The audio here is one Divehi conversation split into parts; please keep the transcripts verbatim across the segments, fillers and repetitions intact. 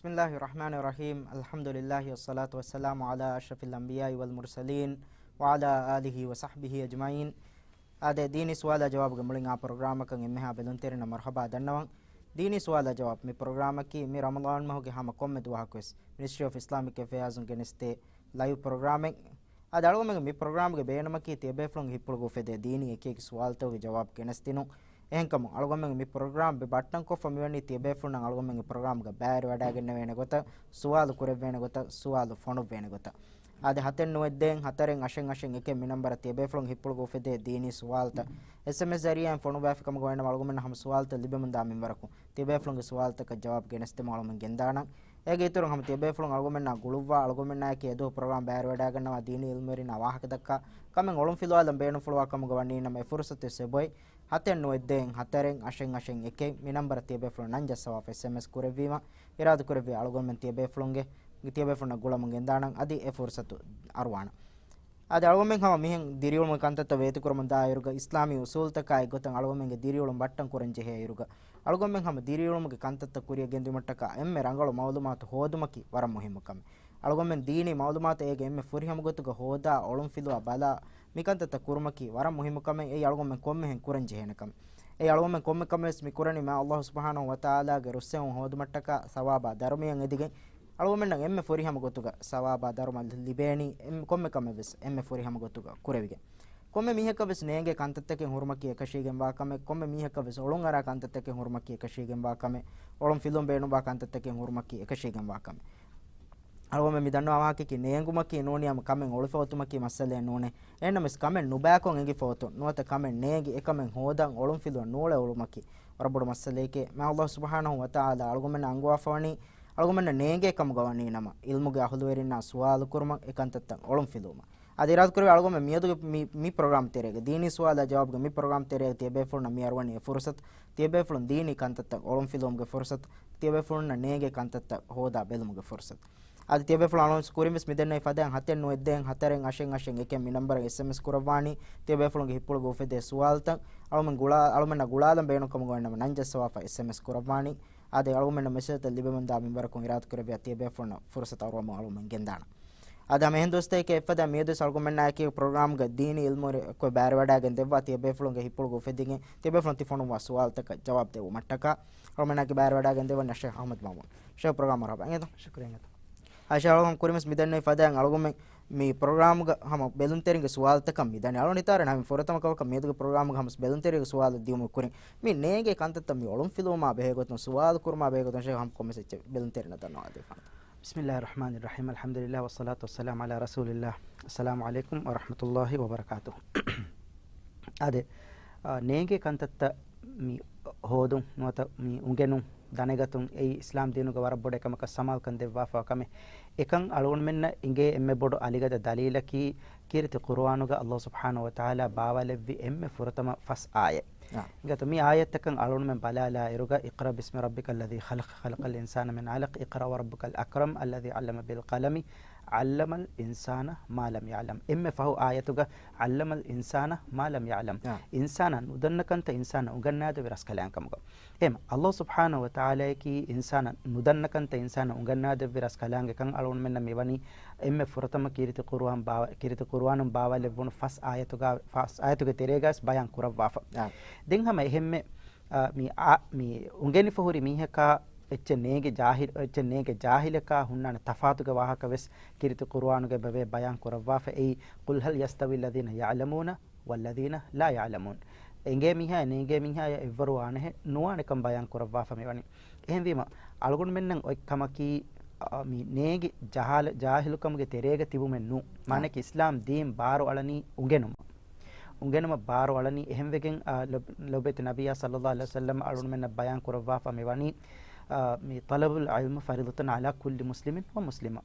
بسم الله الرحمن الرحيم. الحمد لله والصلاة والسلام على أشرف الأنبياء والمرسلين وعلى آله وصحبه أجمعين. އާދެ، ދީނީ ސުވާލާ ޖަވާބުގެ މުޅިން އާ ޕްރޮގްރާމަކަށް އެންމެހާ ބެލުންތެރިންނަށް މަރުޙަބާ ދަންނަވަން. ދީނީ ސުވާލާ ޖަވާބު މި ޕްރޮގްރާމަކީ މި ރަމަޟާން މަހުގެ ހަމަ ކޮންމެ ދުވަހަކުވެސް މިނިސްޓްރީ އޮފް އިސްލާމިކް އެފެއާޒުން ގެނެސްދޭ ލައިވް ޕްރޮގްރާމެއް. އަދި އަޅުގަނޑުމެންގެ މި ޕްރޮގްރާމްގެ ބޭނުމަކީ ތިޔަބޭފުޅުންގެ ހިތްޕުޅުގަ އުފެދޭ ދީނީ އެކި އެކި ސުވާލުތަކުގެ ޖަވާބު ގެނެސްދިނުން. އެހެންކަމުން އަޅުގަނޑުމެން މި ޕްރޮގްރާމް ބައްޓަންކޮށްފަ މިވަނީ ތިޔަބޭފުޅުންނަށް އަޅުގަނޑުމެންގެ ޕްރޮގްރާމްގަ ބައިވެރިވަޑައިގެންނެވޭނެ ގޮތަށް، ސުވާލު ކުރެއްވޭނެ ގޮތަށް، ސުވާލު ފޮނުއްވޭނެ ގޮތަށް. އާދެ، ހަތެއް ނުވައެއް ދޭއް ހަތަރެއް އަށެއް އަށެއް އެކެއް މި ނަންބަރަށް ތިޔަބޭފުޅުންގެ ހިތްޕުޅުގަ އުފެދޭ ދީނީ ސުވާލުތައް އެސްއެމްއެސް ޒަރީއާއިން ފޮނުއްވާފިކަމުގަ ވަންނަމަ އަޅުގަނޑުމެންނަށް ހަމަ ސުވާލުތައް ލިބެމުންދާ މިންވަރަކުން ތިޔަބޭފުޅުންގެ ސުވާލުތަކަށް ޖަވާބު ގެނެސްދެމުން އަޅުގަނޑުމެން ގެންދާނަން. އޭގެ އިތުރުން ހަމަ ތިޔަބޭފުޅުން އަޅުގަނޑުމެންނާ ގުޅުއްވާ އަޅުގަނޑުމެންނާއެކީ އެދުވަހު ޕްރޮގްރާމް ބައިވެރިވަޑައިގަންނަވާ ދީނީ އިލްމުވެރިންނާ ވާހަކަދައްކާ ކަމެއް އޮޅުންފިލުވާލަން ބޭނުންފުޅުވާ ކަމުގަ ވަނީނަމަ އެ ފުރުސަތު އެބޮތް. ހަތެއް ނުވައެއް ދޭއް ހަތަރެއް އަށެއް އަށެއް އެކެއް މި ނަންބަރަށް ތިޔަބޭފުޅުން ނަން ޖައްސަވާފަ އެސްއެމްއެސް ކުރެއްވީމަ، އިރާދަކުރެއްވިޔާ އަޅުގަނޑުމެން ތިޔަބޭފުޅުންގެ، ތިޔަބޭފުޅުންނަށް ގުޅަމުން ގެންދާނަން. އަދި އެ ފުރުސަތު އަރުވާނަން. އަދި އަޅުގަނޑުމެން ހަމަ މިހެން ދިރިއުޅުމުގެ ކަންތައްތައް ވޭތުކުރަމުން ދާއިރުގަ އިސްލާމީ އުސޫލުތަކާއި ގޮތަށް އަޅުގަނޑުމެންގެ ދިރިއުޅުން ބައްޓަން ކުރަން ޖެހޭ އިރުގަ، އަޅުގަނޑުމެން ހަމަ ދިރިއުޅުމުގެ ކަންތައްތައް ކުރިއަށް ގެންދިއުމަށްޓަކާ އެންމެ ރަނގަޅު މައުލޫމާތު ހޯދުމަކީ ވަރަށް މުހިއްމު ކަމެއް. އަޅުގަނޑުމެން ދީނީ މައުލޫމާތު އޭގެ އެންމެ ފުރިހަމަ ގޮތުގަ ހޯދާ، އޮޅުންފިލުވާ ބަލާ، މިކަންތައްތައް ކުރުމަކީ ވަރަށް މުހިއްމު ކަމެއް. އެއީ އަޅުގަނޑުމެން ކޮންމެހެން ކުރަން ޖެހޭނެ ކަމެއް. އެއީ އަޅުގަނޑުމެން ކޮންމެ ކަމެއް ވެސް މި ކުރަނީ މާތް ﷲ ސުބްޙާނަހޫ ވަތަޢާލާގެ ރުއްސެވުން ހޯދުމަށްޓަކާ، ސަވާބާ ދަރުމައަށް އެދިގެން. އަޅުގަނޑުމެންނަށް އެންމެ ފުރިހަމަ ގޮތުގަ ސަވާބާ ދަރުމަ ލިބޭނީ، އެން-، ކޮންމެ ކަމެއް ވެސް އެންމެ ފުރިހަމަ ގޮތުގަ ކުރެވިގެން. ކޮންމެ މީހަކަށް ވެސް ނޭނގޭ ކަންތައްތަކެއް ހުރުމަކީ އެކަށީގެންވާ ކަމެއް، ކޮންމެ މީހަކަށް ވެސް އޮޅުން އަރާ ކަންތައްތަކެއް ހުރުމަކީ އެކަށީގެންވާ ކަމެއް، އޮޅުން ފިލުވަން ބޭނުންވާ ކަންތައްތަކެއް ހުރުމަކީ އެކަށީގެންވާ ކަމެއް. އަޅުގަނޑުމެން މި ދަންނަވާ ވާހަކައަކީ ނޭނގުމަކީ ނޫނީ ހަމަ ކަމެއް އޮޅިފައޮތުމަކީ މައްސަލައެއް ނޫނޭ. އެހެންނަމަވެސް ކަމެއް ނުބައިކޮށް އެނގިފައޮތުން ނުވަތަ ކަމެއް ނޭނގި އެކަމެއް ހޯދަން އޮޅުންފިލުވަން ނޫޅެ އުޅުމަކީ ވަރަށް ބޮޑު މައްސަލައެކޭ. މާތް ﷲ ސުބްޙާނަހޫ ވަތަޢާލާ އަޅުގަނޑުމެންނަށް އަންގަވާފަވަނީ، އަޅުގަނޑަށް ނޭނގޭ ކަމުގަ ވަނީ ނަމަ، އިލްމުގެ އަހުލުވެރިންނާ ސުވާލު ކުރުމަށް، އެ ކަންތައްތައް އޮޅުން ފިލުވުމަށް. އަދި އިރާދަކުރެވޭ އަޅުގަނޑުމެން މިއަދުގެ މި، މި ޕްރޮގްރާމް ތެރޭގަ، ދީނީ ސުވާލާ ޖަވާބުގެ މި ޕްރޮގްރާމް ތެރޭގަ ތިޔަބޭފުޅުންނަށް މި އަރުވަނީ އެ ފުރުސަތު، ތިޔަބޭފުޅުން ދީނީ ކަންތައްތައް އޮޅުން ފިލުވުމުގެ ފުރުސަތު، ތިޔަބޭފުޅުންނަށް ނޭނގޭ ކަންތައްތައް ހޯދާ ބެލުމުގެ ފުރުސަތު. އަދި ތިޔަބޭފުޅުން އަޅުގަނޑު ކުރިން ވެސް މިދެންނެވި ފަދައިން ހަތެއް ނުވައެއް ދޭއް ހަތަރެއް އަށެއް އަށެއް އެކެއް މި ނަންބަރަށް އެސްއެމްއެސް ކުރައްވާނީ، ތިޔަބޭފުޅުންގެ ހިތްޕުޅުގަ އުފެދޭ ސުވާލުތައް، އަޅުމެން ގުޅާ، އަޅުމެންނަށް ގުޅާލަން ބޭނުންކަމުގަ ވަންނަމަ ނަން ޖައްސަވާފަ އެސްއެމްއެސް ކުރައްވާނީ. އާދެ، އަޅުގަނޑުމެންނަށް މެސެޖްތައް ލިބެމުންދާ މިންވަރަކުން އިރާދަކުރެއްވިޔާ ތިޔަބޭފުޅުންނަށް ފުރުސަތު އަރުވަމުން އަޅުމެން ގެންދާނަން. އާދެ، ހަމަ އެހެން ދުވަސްތަކެކޭ އެއްފަދައިން މިއަދުވެސް އަޅުގަނޑުމެންނާއެކީ ޕްރޮގްރާމްގަ ދީނީ އިލްމު ރެ-، ކޮށް ބައިވެރިވަޑައިގެން ދެއްވާ ތިޔަބޭފުޅުންގެ ހިތްޕުޅުގަ އުފެދިގެން ތިޔަބޭފުޅުން ތި ފޮނުއްވާ ސުވާލުތަކަށް ޖަވާބު ދެއްވުމަށްޓަކާ އަޅުމެންނާއެކީ ބައިވެރިވަޑައިގެން ދެއްވަނީ ޝޭޚް އަޙްމަދު މައުމޫން. ޝޭޚް ޕްރޮގްރާމަށް މަރުޙަބާ. އިނގޭތޯ؟ ޝުކުރިއްޔާ. އާދެ، އަޅުގަނޑު ކުރިން ވެސް މިދެންނެވި ފަދައިން އަޅުގަނޑުމެން މި ޕްރޮގްރާމްގަ ހަމަ ބެލުންތެރިންގެ ސުވާލުތަކަށް މި ދަނީ. އަޅުގަނޑު ހިތާރަން ހަމަ ފުރަތަމަ ކަމަކަށް މިއަދުގެ ޕްރޮގްރާމްގަ ހަމަ ބެލުންތެރިންގެ ސުވާލު ދިޔުމުގެ ކުރިން މި ނޭނގޭ ކަންތައްތައް މި އޮޅުން ފިލުވުމާ ބެހޭ ގޮތުން ސުވާލު ކުރުމާ ބެހޭ ގޮތުން ޝޭޚް ހަމަ ކޮންމެސް އެއްޗެއް ބެލުންތެރިންނަށް ދަންނަވާ ދެއްވާނެ. بسم الله الرحمن الرحيم. الحمد لله والصلاة والسلام على رسول الله. السلام عليكم ورحمة الله وبركاته. އާދެ، އާ، ނޭނގޭ ކަންތައްތައް މި ހޯދުން ނުވަތަ މި އުނގެނުން ދަނެގަތުން އެއީ އިސްލާމް ދީނުގެ ވަރަށް ބޮޑު އެކަމަކަށް ސަމާލުކަން ދެއްވާފަ ކަމެއް. އެކަން އަޅުގަނޑުމެންނަށް އިނގޭ އެންމެ ބޮޑު އަލިގަދަ ދަލީލަކީ ކީރިތި ޤުރުއާނުގަ ﷲ ސުބްޙާނަހޫ ވަތަޢާލާ ބާވާލެއްވި އެންމެ ފުރަތަމަ ފަސް އާޔަތް. އާ. އިނގޭތޯ މި އާޔަތްތަކަށް އަޅުގަނޑުމެން ބަލާލާ އިރުގަ، اقرأ باسم ربك الذي خلق، خلق الإنسان من علق، اقرأ وربك الأكرم الذي علم بالقلم، علم الإنسان ما لم يعلم. އެންމެ ފަހު އާޔަތުގަ، علم الإنسان ما لم يعلم. އާ. އިންސާނާ ނުދަންނަ ކަންތައް އިންސާނާ އުނގަންނާދެއްވި ރަސްކަލާނގެ ކަމުގަ. އެހެން، ﷲ ސުބްޙާނަހޫ ވަތަޢާލާއަކީ އިންސާނާ ނުދަންނަ ކަންތައް އިންސާނާ އުނގަންނާދެއްވި ރަސްކަލާނގެ ކަން އަޅުގަނޑުމެންނަށް މިވަނީ އެންމެ ފުރަތަމަ ކީރިތި ޤުރުއާން ބާވަ-، ކީރިތި ޤުރުއާނުން ބާވާލެއްވުނު ފަސް އާޔަތުގަ، ފަސް އާޔަތުގެ ތެރޭގަ ވެސް ބަޔާން ކުރައްވާފަ. އާ. ދެން ހަމަ އެހެންމެ، އާ، މި، އާ، މި އުނގެނިފަ ހުރި މީހަކާ އެއްޗެއް ނޭނގި ޖާހިލް، އެއްޗެއް ނޭނގި ޖާހިލަކާ ހުންނާނެ ތަފާތުގެ ވާހަކަ ވެސް ކީރިތި ޤުރުއާނުގައި ބަޔާން ކުރައްވާފަ. އެއީ، قل هل يستوي الذين يعلمون والذين لا يعلمون. އެނގޭ މީހާ، ނޭނގޭ މީހާ އެއްވަރު ވާނެހެ ނުވާނެކަން ބަޔާން ކުރައްވާފަ މިވަނީ. އެހެންވީމަ، އަޅުގަނޑުމެންނަށް އޮތް ކަމަކީ، އަ، މި ނޭނގި ޖަހާލަ-، ޖާހިލުކަމުގެ ތެރޭގަ ތިބުމެއް ނޫން. އާ. މާނައަކީ އިސްލާމް ދީން ބާރު އަޅަނީ އުނގެނުމަށް. އުނގެނުމަށް ބާރު އަޅަނީ. އެހެންވެގެން، އާ، ލޮބް-، ލޮބެތި ނަބިއްޔާ ޞައްލައްލާހު ޢަލައިހި ވަސައްލަމް އަޅުގަނޑުމެންނަށް ބަޔާން ކުރައްވާފަ މިވަނީ، އާ، މި طلب العلم فريضة على كل مسلم ومسلمة.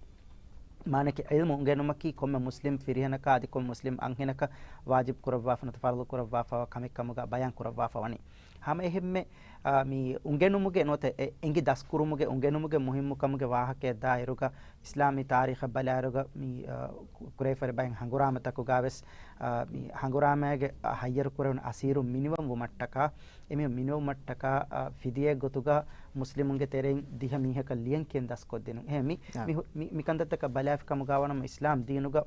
މާނައަކީ ޢިލްމު އުނގެނުމަކީ ކޮންމެ މުސްލިމް ފިރިހެނަކާ އަދި ކޮންމެ މުސްލިމް އަންހެނަކަށް ވާޖިބް ކުރައްވާފަ ނުވަތަ ފަރުޟު ކުރައްވާފަ ކަމެއް ކަމުގަ ބަޔާން ކުރައްވާފަ ވަނީ. ހަމަ އެހެންމެ، އާ، މި އުނގެނުމުގެ ނުވަތަ އެ އެނގި ދަސްކުރުމުގެ އުނގެނުމުގެ މުހިއްމުކަމުގެ ވާހަކައަށް ދާއިރުގަ އިސްލާމީ ތާރީޚަށް ބަލާއިރުގަ މި، އާ، ކު-، ކުރެވިފައި ބައެއް ހަނގުރާމަތަކުގަ ވެސް، އާ، މި ހަނގުރާމައިގެ ހައްޔަރު ކުރެވުނު އަސީރުން މިނިވަން ވުމަށްޓަކާ، އެމީހުން މިނިވަން ވުމަށްޓަކާ، އާ، ފިދިޔައެއް ގޮތުގަ މުސްލިމުންގެ ތެރެއިން ދިހަ މީހަކަށް ލިޔެން ކިޔެން ދަސްކޮށްދިނުން. އެހެން މި، އާ. މި ހު-، މި، މިކަންތައްތަކަށް ބަލާފި ކަމުގަ ވަނަމަ އިސްލާމް ދީނުގަ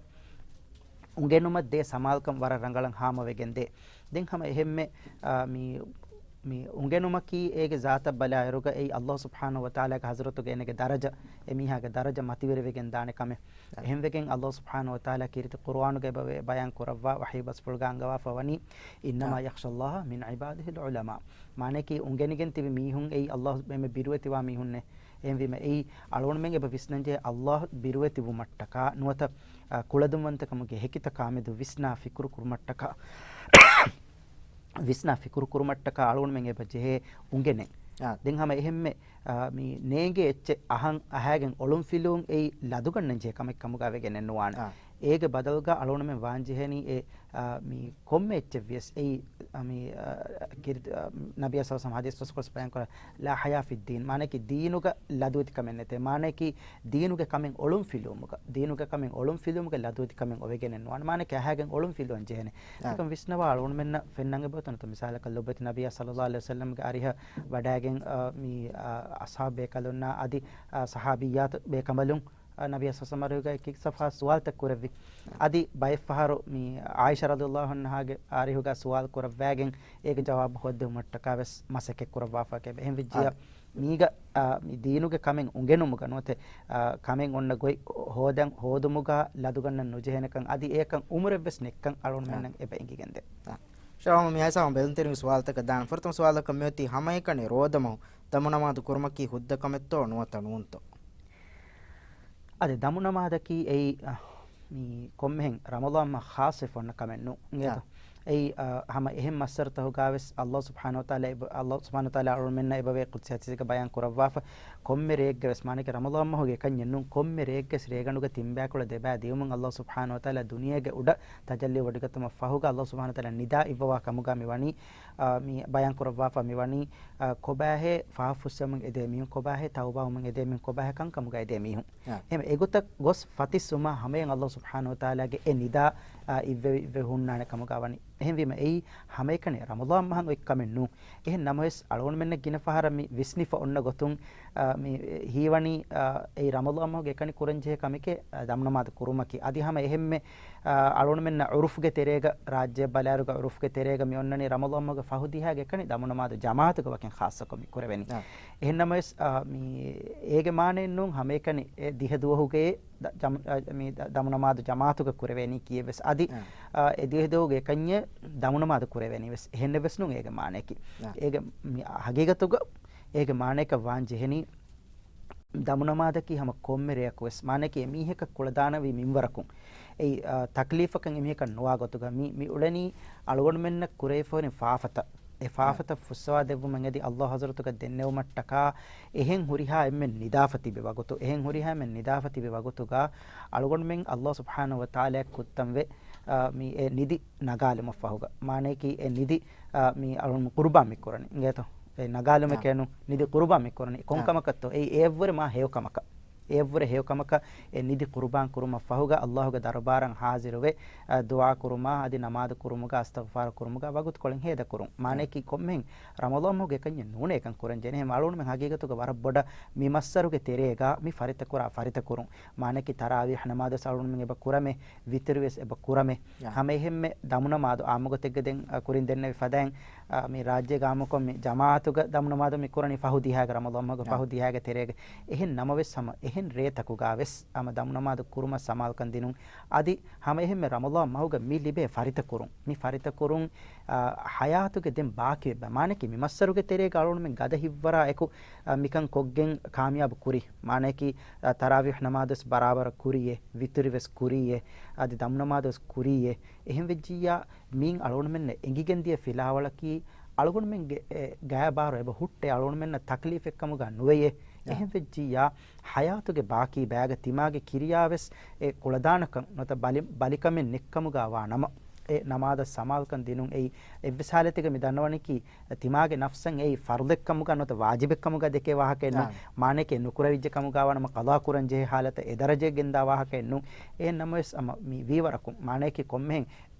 އުނގެނުމަށް ދޭ ސަމާލުކަން ވަރަށް ރަނގަޅަށް ހާމަވެގެން ދޭ. ދެން ހަމަ އެހެންމެ، އާ، މި، މި އުނގެނުމަކީ އޭގެ ޒާތަށް ބަލާއިރުގަ އެއީ އައްލާހު ސުބްޙާނަހު ވަތަޢާލާގެ ޙަޟްރަތުގަ އޭނަގެ ދަރަޖަ، އެ މީހާގެ ދަރަޖަ މަތިވެރިވެގެން ދާނެ ކަމެއް. އެހެންވެގެން އައްލާހު ސުބްޙާނަހު ވަތަޢާލާ ކީރިތި ޤުރުއާނުގަ އެބަ ވެ-، ބަޔާން ކުރައްވާ ވަޙީ ބަސްފުޅުގަ އަންގަވާފަ ވަނީ، "إنما يخشى الله من عباده العلماء." މާނައަކީ އުނގެނިގެން ތިބި މީހުން އެއީ އައްލާހު ބޭންމެ ބިރުވެތިވާ މީހުންނޭ. އެހެންވީމަ އެއީ އަޅުގަނޑުމެން އެބަ ވިސްނަންޖެހޭ އައްލާހު ބިރުވެތި ވުމަށްޓަކާ ނުވަތަ، އާ، ކުޅަދުންވަންތަކަމުގެ ހެކިތަކާމެދު ވިސްނާ ފިކުރު ކުރުމަށްޓަކާ، ވިސްނާ ފިކުރު ކުރުމަށްޓަކާ އަޅުގަނޑުމެން އެބަ ޖެހޭ އުނގެނެއް. އާ. ދެން ހަމަ އެހެންމެ، އާ، މި ނޭނގޭ އެއްޗެއް އަހަން އަހާގެން އޮޅުންފިލުވުން އެއީ ލަދުގަންނަން ޖެހޭ ކަމެއް ކަމުގަ ވެގެނެއް ނުވާނެ. އާ. އޭގެ ބަދަލުގަ އަޅުގަނޑުމެން ވާންޖެހޭނީ އެ، އާ، މި ކޮންމެ އެއްޗެއް ވިޔަސް އެއީ، އާ، މި، އާ، ކިރި-، އާ، ނަބިއްޔާ ޞައްލައްލާހު ޢަލައިހި ވަސައްލަމް ޙަދީޘް ފަސްކޮޅަސް ބަޔާން ކުރާ، "لا حياء في الدين." މާނައަކީ ދީނުގަ ލަދުވެތިކަމެއް ނެތޭ. މާނައަކީ ދީނުގެ ކަމެއް އޮޅުން ފިލުވުމުގަ، ދީނުގެ ކަމެއް އޮޅުން ފިލުވުމުގަ ލަދުވެތިކަމެއް އޮވެގެނެއް ނުވާނެ. މާނައަކީ އަހާގެން އޮޅުން ފިލުވަން ޖެހޭނެ. އާ. އެކަން ވިސްނަވާ އަޅުގަނޑުމެންނަށް ފެންނަން އެބައޮތް ނުވަތަ މިސާލަކަށް ލޮބުވެތި ނަބިއްޔާ ޞައްލައްލާހު ޢަލައިހި ވަސައްލަމްގެ އަރިހަށް ވަޑާގެން، އާ، މި، އާ، އަޞްޙާބު ބޭކަލުންނާ އަދި، އާ، ޞަޙާބިއްޔާތު ބޭކަނބަލުން، އާ، ނަބިއްޔާ ޞައްލައްލާހު ޢަލައިހި ވަސައްލަމްގެ އެކި ސަފާ ސުވާލުތައް ކުރެއްވި. އާ. އަދި ބައެއްފަހަރު މި ޢާއިޝާ ރަޟިޔައްލާހު ޢަންހާގެ އަރިހުގަ ސުވާލު ކުރައްވާގެން އޭގެ ޖަވާބު ހޯއްދެވުމަށްޓަކާ ވެސް މަސައްކަތް ކުރައްވާފައެވެ. އެހެން ވެއްޖިއްޔާ އާ. މީގަ، އާ، މި ދީނުގެ ކަމެއް އުނގެނުމުގަ ނުވަތަ، އާ، ކަމެއް އޮންނަ ގޮތް ހޯދަން، ހޯދުމުގަ ލަދުގަންނަން ނުޖެހޭނެކަން އަދި އެކަން އުމުރެއްވެސް ނެތްކަން އަޅުގަނޑުމެންނަށް އާ. އެބަ އެނގިގެންދޭ. އާ. ޝާހު މި ހައިސާ ބެލުންތެރިން ސުވާލުތަކަށް ދާން. ފުރަތަމަ ސުވާލަކަށް މިއޮތީ ހަމައެކަނި ރޯދަމަހު ދަމުނަމާދު ކުރުމަކީ ހުއްދަ ކަމެއްތޯ ނުވަތަ ނޫންތޯ؟ އަދި ދަމުނަމާދަކީ އެއީ، އަ، މި ކޮންމެހެން ރަމަޟާން މަހަށް ޚާއްޞަވެފަ އޮންނަ ކަމެއް ނޫން. އާ. އެއީ، އަ، ހަމަ އެހެން މައްސަރުތަކުގަ ވެސް އައްލާހު ސުބްޙާނަހު ވަތަޢާލާ އެބަ-، އައްލާހު ސުބްޙާނަހު ވަތަޢާލާ އަޅުގަނޑުމެންނަށް އެބަވޭ ޤުދުސީ ޙަދީޘެއްގަ ބަޔާން ކުރައްވާފަ، ކޮންމެ ރެއެއްގަ ވެސް، މާނައަކީ ރަމަޟާން މަހުގެ އެކަންޏެއް ނޫން، ކޮންމެ ރެއެއްގަ ވެސް ރޭގަނޑުގަ ތިން ބައިކުޅަ ދެ ބައި ދިޔުމުން އައްލާހު ސުބްޙާނަހު ވަތަޢާލާ ދުނިޔޭގެ އުޑަށް ތަޖައްލީ ވޮޑިގަތުމަށް ފަހުގަ އައްލާހު ސުބްޙާނަހު ވަތަޢާލާ ނިދާ އިއްވަވާ ކަމުގަ މި ވަނީ، އާ، މި ބަޔާން ކުރައްވާފަ މި ވަނީ، އާ، ކޮބާހޭ ފާފަ ފުއްސެވުމުން އެދޭ މީހުން، ކޮބާހޭ ތައުބާވުމުން އެދޭ މީހުން، ކޮބާހޭ ކަންކަމުގަ އެދޭ މީހުން. އާ. އެހެން އެގޮތަށް ގޮސް ފަތިސްވުމާ ހަމަޔަށް އައްލާހު ސުބްޙާނަހު ވަތަޢާލާގެ އެ ނިދާ، އާ، އިއްވެ، އިއްވެ ހުންނާނެ ކަމުގަ ވަނީ. އެހެންވީމަ އެއީ ހަމައެކަނި ރަމަޟާން މަހަށް އޮތް ކަމެއް ނޫން. އެހެން ނަމަވެސް އަޅުގަނޑުމެންނަށް ގިނަ ފަހަރަށް މި ވިސްނިފަ އޮންނަ ގޮތުން، އާ، މި ހީވަނީ، އާ، އެއީ ރަމަޟާން މަހުގެ އެކަނި ކުރަންޖެހޭ ކަމެކޭ، އާ، ދަމުނަމާދު ކުރުމަކީ. އަދި ހަމަ އެހެންމެ، އާ، އަޅުގަނޑުމެންނަށް ޢުރުފުގެ ތެރޭގަ، ރާއްޖެއަށް ބަލާއިރުގަ ޢުރުފުގެ ތެރޭގަ މި އޮންނަނީ ރަމަޟާން މަހުގެ ފަހު ދިހައިގެ އެކަނި ދަމުނަމާދު ޖަމާޢަތުގަ ވަކިން ޚާއްޞަކޮށް މި ކުރެވެނީ. އާ. އެހެން ނަމަވެސް، އާ، މި އޭގެ މާނައެއް ނޫން ހަމައެކަނި އެ ދިހަ ދުވަހުގައި ދަ-، ޖަމް-، އަ، މި ދަ-، ދަމުނަމާދު ޖަމާޢަތުގަ ކުރެވޭނީ ކީއެއްވެސް. އަދި، އަ، އެ ދިހަ ދުވަހުގެ އެކަންޏެއް ދަމުނަމާދު ކުރެވޭނީވެސް. އެހެންނެއްވެސް ނޫން އޭގެ މާނައަކީ. އަ. އޭގެ މި ހަގީގަތުގަ އޭގެ މާނައަކަށް ވާން ޖެހެނީ، ދަމުނަމާދަކީ ހަމަ ކޮންމެ ރެއަކުވެސް، މާނައަކީ އެމީހަކަށް ކުޅަދާނަވީ މިންވަރަކުން. އެއީ، އަ، ތަކްލީފަކަށް އެމީހަކަށް ނުވާ ގޮތުގަ މި، މި އުޅެނީ އަޅުގަނޑުމެންނަށް ކުރެވިފަހުރި ފާފަތައް. އެ ފާފަތައް ފުއްސަވާ ދެއްވުމަށް އެދި އައްލާހު ޙަޟްރަތުގަ ދެންނެވުމަށްޓަކާ އެހެން ހުރިހާ އެންމެން ނިދާފަ ތިބި ވަގުތު، އެހެން ހުރިހާ އެންމެން ނިދާފަ ތިބި ވަގުތުގަ އަޅުގަނޑުމެން އައްލާހު ސުބްޙާނަހު ވަތަޢާލާއަށް ކުއްތަންވެ، އާ، މި އެ ނިދި ނަގާލުމަށް ފަހުގަ. މާނައަކީ އެ ނިދި، އާ، މި އަޅުން ޤުރުބާން މި ކުރަނީ. އިނގޭތޯ؟ އެ ނަގާލުމެކޭ ނޫން، ނިދި ޤުރުބާން މި ކުރަނީ. ކޮން ކަމަކަށްތޯ؟ އެއީ އެއަށްވުރެ މާ ހެޔޮ ކަމަކަށް. އެއަށްވުރެ ހެޔޮ ކަމަކަށް އެ ނިދި ޤުރުބާން ކުރުމަށް ފަހުގަ އައްލާހުގެ ދަރުބާރަށް ޙާޟިރުވެ، އަ، ދުޢާ ކުރުމާ އަދި ނަމާދު ކުރުމުގަ އިސްތިޣްފާރު ކުރުމުގަ ވަގުތުކޮޅެއް ހޭދަކުރުން. މާނައަކީ ކޮންމެހެން ރަމަޟާން މަހުގެ އެކަންޏެއް ނޫނޭ އެކަން ކުރަން ޖެހޭނެ. އެހެން އަޅުގަނޑުމެން ހަގީގަތުގަ ވަރަށް ބޮޑަށް މި މައްސަރުގެ ތެރޭގަ މި ފަރިތަކުރާ ފަރިތަކުރުން. މާނައަކީ ތަރާވީޙް ނަމާދުވެސް އަޅުގަނޑުމެން އެބަ ކުރަމޭ، ވިތުރުވެސް އެބަ ކުރަމޭ. ހަމައެހެންމެ ދަމުނަމާދު އާއްމުގޮތެއްގަ ދެން، އަ، ކުރިން ދެންނެވި ފަދައިން، އަ، މި ރާއްޖޭގަ އާއްމުކޮށް މި ޖަމާޢަތުގަ ދަމުނަމާދު މި ކުރަނީ ފަހު ދިހައިގެ، ރަމަޟާން މަހުގެ ފަހު ދިހައިގެ ތެރޭގަ. އެހެން ނަމަވެސް ހަމަ އެހެން ރޭތަކުގަ ވެސް ހަމަ ދަމުނަމާދު ކުރުމަށް ސަމާލުކަން ދިނުން. އަދި ހަމައެހެންމެ ރަމަޟާން މަހުގަ މި ލިބޭ ފަރިތަކުރުން، މި ފަރިތަކުރުން، އާ، ޙަޔާތުގެ ދެން ބާކީވެއްވާ. މާނައަކީ މި މައްސަރުގެ ތެރޭގަ އަޅުގަނޑުމެން ގަދަ ހިތްވަރާ އެކު، އާ، މިކަން ކޮށްގެން ކާމިޔާބު ކުރީ. މާނައަކީ، އާ، ތަރާވީޙް ނަމާދުވެސް ބަރާބަރަށް ކުރީއޭ، ވިތުރިވެސް ކުރީއޭ، އަދި ދަމުނަމާދުވެސް ކުރީއޭ. އެހެން ވެއްޖިއްޔާ، މީން އަޅުގަނޑުމެންނަށް އެނގިގެންދިޔަ ފިލާވަޅަކީ، އަޅުގަނޑުމެންގެ، އެ، ގާބާރު އެބަ ހުއްޓޭ އަޅުގަނޑުމެންނަށް ތަކްލީފެއްކަމުގަ ނުވެޔޭ. އެހެން ވެއްޖިއްޔާ، ޙަޔާތުގެ ބާކީ ބައިގަ ތިމާގެ ކިރިޔާވެސް އެ ކުޅަދާނަކަން ނުވަތަ ބަލި-، ބަލިކަމެއް ނެތްކަމުގަ ވާ ނަމަ، އެ ނަމާދަށް ސަމާލުކަން ދިނުން. އެއީ އެއްވެސް ހާލަތެއްގަ މި ދަންނަވަނީކީ ތިމާގެ ނަފްސަށް އެއީ ފަރުޟެއްކަމުގަ ނުވަތަ ވާޖިބެއްކަމުގަ ދެކޭ ވާހަކައެއް ނޫން. އާ. މާނައަކީ ނުކުރެވިއްޖެ ކަމުގަ ވާނަމަ، ޤަޟާ ކުރަން ޖެހޭ ހާލަތަށް އެ ދަރަޖައަށް ގެންދާ ވާހަކައެއް ނޫން. އެހެން ނަމަވެސް އަމަ މި ވީވަރަކުން މާނައަކީ ކޮންމެހެން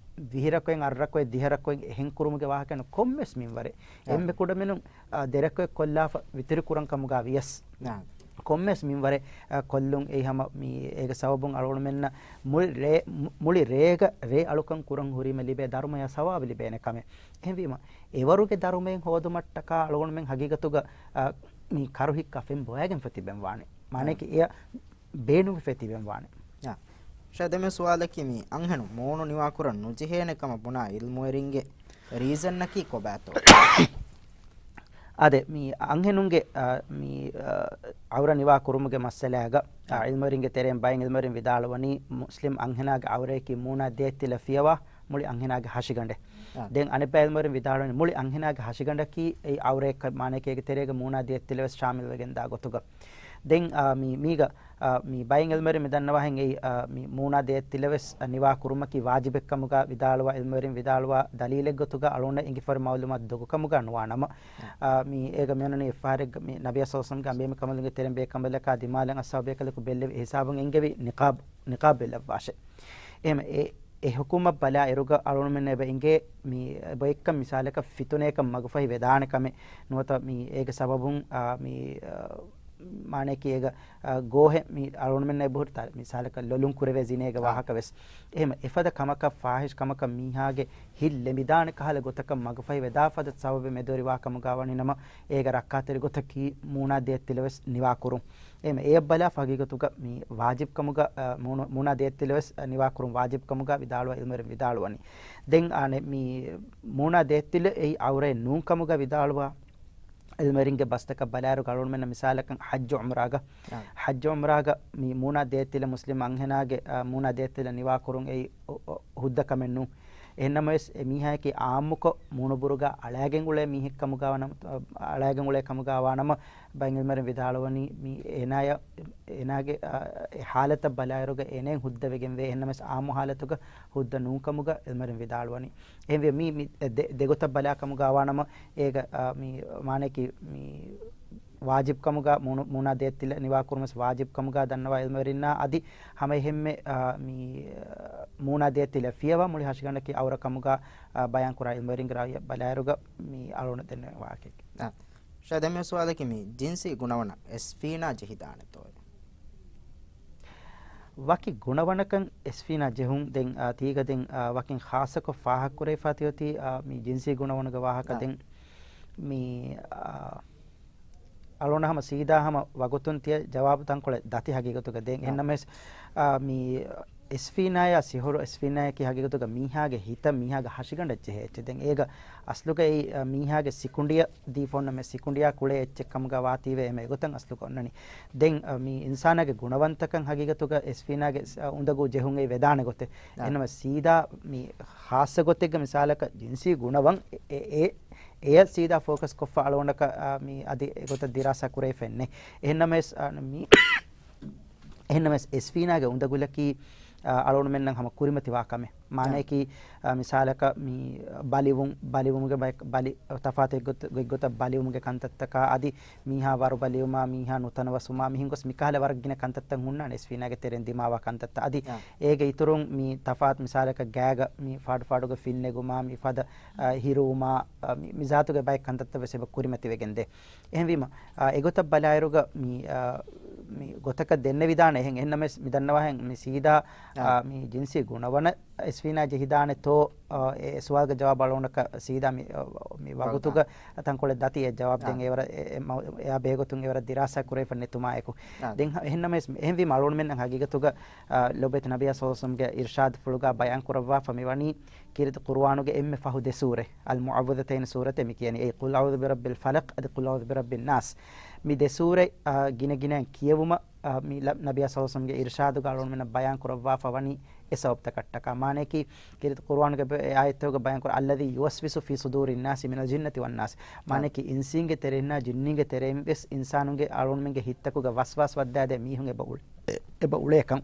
ވިހި ރަކުޢަތް، އަށް ރަކުޢަތް، ދިހަ ރަކުޢަތް އެހެން ކުރުމުގެ ވާހަކައެއް ނޫން. ކޮންމެސް މިންވަރެއް. އާ. އެންމެ ކުޑަމިނުން، އާ، ދެ ރަކުޢަތް ކޮށްލާފަ ވިތުރި ކުރަން ކަމުގަ ވިޔަސް. އާ. ކޮންމެސް މިންވަރެއް، އަ، ކޮށްލުން. އެއީ ހަމަ މި އޭގެ ސަބަބުން އަޅުގަނޑުމެންނަށް މުޅި ރޭ، މު-، މުޅި ރޭގަ ރޭ އަޅުކަން ކުރަން ހުރީމަ ލިބޭ ދަރުމަޔާ ސަވާބު ލިބޭނެ ކަމެއް. އެހެންވީމަ، އެވަރުގެ ދަރުމައެއް ހޯދުމަށްޓަކާ އަޅުގަނޑުމެން ހަގީގަތުގަ، އަ، މި ކަރުހިއްކާ ފެން ބޮޔައިގެންފަ ތިބެން ވާނެ. މާނައަކީ އެޔަށް ބޭނުންވެފަ ތިބެން ވާނެ. އާ. ޝާ، ދެން މި ސުވާލަކީ މި އަންހެނުން މޫނު ނިވާކުރަން ނުޖެހޭނެ ކަމަށް ބުނާ ޢިލްމުވެރިންގެ ރީޒަންއަކީ ކޮބާތޯ؟ އާދެ، މި އަންހެނުންގެ، އާ، މި، އާ، ޢައުރަ ނިވާ ކުރުމުގެ މައްސަލާގަ، އާ، އާ. ޢިލްމުވެރިންގެ ތެރެއިން ބައެއް ޢިލްމުވެރިން ވިދާޅުވަނީ، މުސްލިމް އަންހެނާގެ ޢައުރަޔަކީ މޫނާ ދޭތިލަ ފިޔަވާ މުޅި އަންހެނާގެ ހަށިގަނޑެއް. އާ. ދެން އަނެއްބައި ޢިލްމުވެރިން ވިދާޅުވަނީ، މުޅި އަންހެނާގެ ހަށިގަނޑަކީ އެއީ ޢައުރައެއްކަން، މާނައަކީ އޭގެ ތެރޭގަ މޫނާ ދޭތިލަވެސް ޝާމިލްވެގެންދާ ގޮތުގަ. ދެން، އާ، މި، މީގަ، އާ، މި ބައެއް ޢިލްމުވެރިން މި ދަންނަވާހެން އެއީ، އާ، މި މޫނާ ދޭތިލަވެސް، އާ، ނިވާ ކުރުމަކީ ވާޖިބެއްކަމުގަ ވިދާޅުވާ ޢިލްމުވެރިން ވިދާޅުވާ ދަލީލެއްގޮތުގަ އަޅުގަނޑަށް އިނގިފަރި މަޢުލޫމާތު ދޮގުކަމުގަ ނުވާނަމަ، އާ، މި އޭގަ މިއޮންނަނީ އެއްފަހަރެއްގަ މި ނަބިއްޔާ ޞައްލަﷲު ޢަލައިހި ވަސައްލަމްގެ އަނބިމީހުންގެ ކަމަލުންގެ ތެރެއިން ބޭކަނބަލަކާ ދިމާލަށް އައްސަހާބު ބޭކަލަކު ބެއްލެވި ހިސާބުން އެންގެވި ނިޤާބް، ނިޤާބް ބެއްލައްވާށޭ. އެހެން އެ، އެ ޙުކުމަށް ބަލާ އިރުގަ އަޅުގަނޑުމެންނަށް އެބަ އެނގޭ މި އެބަ އެއްކަން މިސާލަކަށް ފިތުނައަކަށް މަގުފަހި ވެދާނެ ކަމެއް ނުވަތަ މި އޭގެ ސަބަބުން، އާ، މި، އާ، މާނައަކީ އޭގަ، އާ، ގޯހެއް މި އަޅުގަނޑުމެންނަށް އެބަހުރި ތާ-، މިސާލަކަށް ލޮލުން ކުރެވޭ ޒިނޭގެ އާ. ވާހަކަ ވެސް. އެހެން އެފަދަ ކަމަކަށް ފާޙިޝް ކަމަކަށް މީހާގެ ހިތް ލެނބިދާނެ ކަހަލަ ގޮތަކަށް މަގުފަހި ވެދާ ފަދަ ސަބަބެއް މެދުވެރިވާ ކަމުގަ ވަނީ ނަމަ އޭގަ ރައްކާތެރި ގޮތަކީ މޫނާ ދޭތިލަވެސް ނިވާ ކުރުން. އެހެން އެޔަށް ބަލާފަ ހަގީގަތުގަ މި ވާޖިބް ކަމުގަ، އަ، މޫނު-، މޫނާ ދޭތިލަވެސް، އަ، ނިވާ ކުރުން ވާޖިބް ކަމުގަ ވިދާޅުވާ ޢިލްމުވެރިން ވިދާޅުވަނީ. ދެން އާނެ މި މޫނާ ދޭތިލަ އެއީ ޢައުރައެއް ނޫން ކަމުގަ ވިދާޅުވާ ޢިލްމުވެރިންގެ ބަސްތަކަށް ބަލާއިރު އަޅުގަނޑުމެންނަށް މިސާލަކަށް ޙައްޖު ޢުމްރާގަ، އާ. ޙައްޖު ޢުމްރާގަ މި މޫނާ ދޭތިލަ މުސްލިމް އަންހެނާގެ، އާ، މޫނާ ދޭތިލަ ނިވާ ކުރުން އެއީ އޮ-، އޮ-، ހުއްދަ ކަމެއް ނޫން. އެހެންނަމަވެސް އެ މީހާއަކީ ޢާއްމުކޮށް މޫނުބުރުގަ އަޅައިގެން އުޅޭ މީހެއް ކަމުގަ ވާނަމަ، އަޅައިގެން އުޅޭ ކަމުގަ ވާނަމަ، ބައެއް ޢިލްމުވެރިން ވިދާޅުވަނީ މި އޭނާޔަށް، އޭނާގެ، އާ، އެ ޙާލަތަށް ބަލާއިރުގަ އޭނައިން ހުއްދަވެގެންވޭ. އެހެންނަމަވެސް ޢާއްމު ޙާލަތުގަ ހުއްދަ ނޫން ކަމުގަ ޢިލްމުވެރިން ވިދާޅުވަނީ. އެހެންވެ މި، މި ދެ-، ދެ-، ދެގޮތަށް ބަލާ ކަމުގަ ވާނަމަ، އޭގަ، އާ، މި މާނައަކީ މި ވާޖިބް ކަމުގަ މޫނު-، މޫނާ ދޭތިލަ ނިވާ ކުރުމަސް ވާޖިބް ކަމުގަ ދަންނަވާ ޢިލްމުވެރިންނާ އަދި ހަމަ އެހެންމެ، އާ، މި، އާ، މޫނާ ދޭތިލަ ފިޔަވާ މުޅި ހަށިގަނޑަކީ ޢައުރަ ކަމުގަ، އާ، ބަޔާން ކުރާ ޢިލްމުވެރިންގެ ރާއިޔަށް ބަލާއިރުގަ މި އަޅުގަނޑަށް ދެންނެވި ވާހަކައެކޭ. އާ. ޝާ، ދެން މި ސުވާލަކީ މި ޖިންސީ ގުނަވަނަ އެސްފީނާ ޖެހިދާނެތޯ؟ ވަކި ގުނަވަނަކަށް އެސްފީނާ ޖެހުން. ދެން، އާ، ތީގަ ދެން، އާ، ވަކިން ޚާއްޞަކޮށް ފާހަގަކުރެވިފާ ތިއޮތީ، އާ، މި ޖިންސީ ގުނަވަނުގެ ވާހަކަ. އާ. ދެން މި، އާ، އަޅުގަނޑަށް ހަމަ ސީދާ ހަމަ ވަގުތުން ތިޔަ ޖަވާބު ތަންކޮޅެއް ދަތި ހަގީގަތުގަ. ދެން އާ. އެހެންނަމަވެސް، އާ، މި އެސްފީނާޔާ ސިހުރު އެސްފީނާޔަކީ ހަގީގަތުގަ މީހާގެ ހިތަށް މީހާގެ ހަށިގަނޑަށް ޖެހޭ އެއްޗެއް. ދެން އޭގަ އަސްލުގައި، އާ، މީހާގެ ސިކުނޑިއަށް ދީފަ އޮންނަ މި ސިކުނޑިއާ ކުޅޭ އެއްޗެއް ކަމުގަ ވާތީވެ އެމެ އެގޮތަށް އަސްލުގަ އޮންނަނީ. ދެން، އާ، މި އިންސާނާގެ ގުނަވަންތަކަން ހަގީގަތުގަ އެސްފީނާގެ، އާ، އުނދަގޫ ޖެހުން އެއީ ވެދާނެ ގޮތެއް. އާ. އެހެންނަމަ ސީދާ މި ޚާއްޞަ ގޮތެއްގެ މިސާލަކަށް ޖިންސީ ގުނަވަން އެ، އެ، އެ، އެޔަށް ސީދާ ފޯކަސް ކޮށްފަ އަޅުގަނޑަކަށް، އާ، މި އަދި އެގޮތަށް ދިރާސާ ކުރެވިފައެއް ނެތް. އެހެންނަމަވެސް، އާ، މި އެހެންނަމަވެސް އެސްފީނާގެ އުނދަގުލަކީ، އާ، އަޅުގަނޑުމެންނަށް ހަމަ ކުރިމަތިވާ ކަމެއް. މާނައަކީ، އާ، މިސާލަކަށް މި ބަލިވުން، ބަލިވުމުގެ ބައެއް، ބަލި ތަފާތު އެއްގޮތަށް، ގޮތްގޮތަށް ބަލިވުމުގެ ކަންތައްތަކާ އަދި މީހާ ވަރުބަލިވުމާ، މީހާ ނުތަނަވަސްވުމާ، މިހެން ގޮސް މިކަހަލަ ވަރަށް ގިނަ ކަންތައްތައް ހުންނާނެ އެސްފީނާގެ ތެރެއިން ދިމާވާ ކަންތައްތައް. އަދި އާ. އޭގެ އިތުރުން މި ތަފާތު މިސާލަކަށް ގާގަ މި ފާޑު ފާޑުގަ ފިންނެގުމާ، މި ފަދަ، އާ، ހިރުވުމާ، އާ، މި، މި ޒާތުގެ ބައެއް ކަންތައްތައް ވެސް އެބަ ކުރިމަތިވެގެންދޭ. އެހެންވީމަ، އާ، އެގޮތަށް ބަލާއިރުގަ މި، އާ، މި ގޮތަކަށް ދެންނެވިދާނެ އެހެން. އެހެންނަމަވެސް މި ދަންނަވާހެން މި ސީދާ، އާ. އާ، މި ޖިންސީ ގުނަވަނަ އެސްފީނާ ޖެހިދާނެތޯ، އާ، އެ ސުވާލުގެ ޖަވާބު އަޅުގަނޑަކަށް ސީދާ މި، އާ، މި ވަގުތުގަ ތަންކޮޅެއް ދަތި އެ ޖަވާބު ދެން އާ. އެވަރަށް އެ، އެ މަ-، އެއާ ބެހޭގޮތުން އެވަރަށް ދިރާސާ ކުރެވިފަ ނެތުމާއެކު. އާ. ދެން އެހެންނަމަވެސް، އެހެންވީމަ އަޅުގަނޑުމެންނަށް ހަގީގަތުގަ، އާ، ލޮބުވެތި ނަބިއްޔާ ޞައްލަﷲު ޢަލައިހި ވަސައްލަމްގެ އިރްޝާދުފުޅުގަ ބަޔާން ކުރައްވާފަ މިވަނީ، ކީރިތި ޤުރުއާނުގެ އެންމެ ފަހު ދެ ސޫރަ، އަލް މުޢައްވިޛަތައިން ސޫރަތޭ މި ކިޔަނީ. އެއީ، ޤުލް އަޢޫޛު ބިރައްބިލް ފަލަޤް އަދި ޤުލް އަޢޫޛު ބިރައްބިން ނާސް. މި ދެ ސޫރަ، އާ، ގިނަ ގިނައިން ކިޔެވުމަށް، އާ، މި ލަ-، ނަބިއްޔާ ޞައްލަﷲު ޢަލައިހި ވަސައްލަމްގެ އިރްޝާދުގަ އަޅުގަނޑުމެންނަށް ބަޔާން ކުރައްވާފަ ވަނީ އެ ސަބަބުތަކަށްޓަކާ. މާނައަކީ، ކީރިތި ޤުރުއާނުގެ ބެ-، އެ އާޔަތްތަކުގަ ބަޔާން ކުރާ، الذي يوسوس في صدور الناس من الجنة والناس. މާނައަކީ، އިންސީންގެ ތެރެއިންނާ ޖިންނީންގެ ތެރެއިން ވެސް އިންސާނުންގެ އަޅުގަނޑުމެންގެ ހިތްތަކުގަ ވަސްވާސް ވައްދާދޭ މީހުން އެބަ އުޅޭ، އެބަ އުޅޭކަން.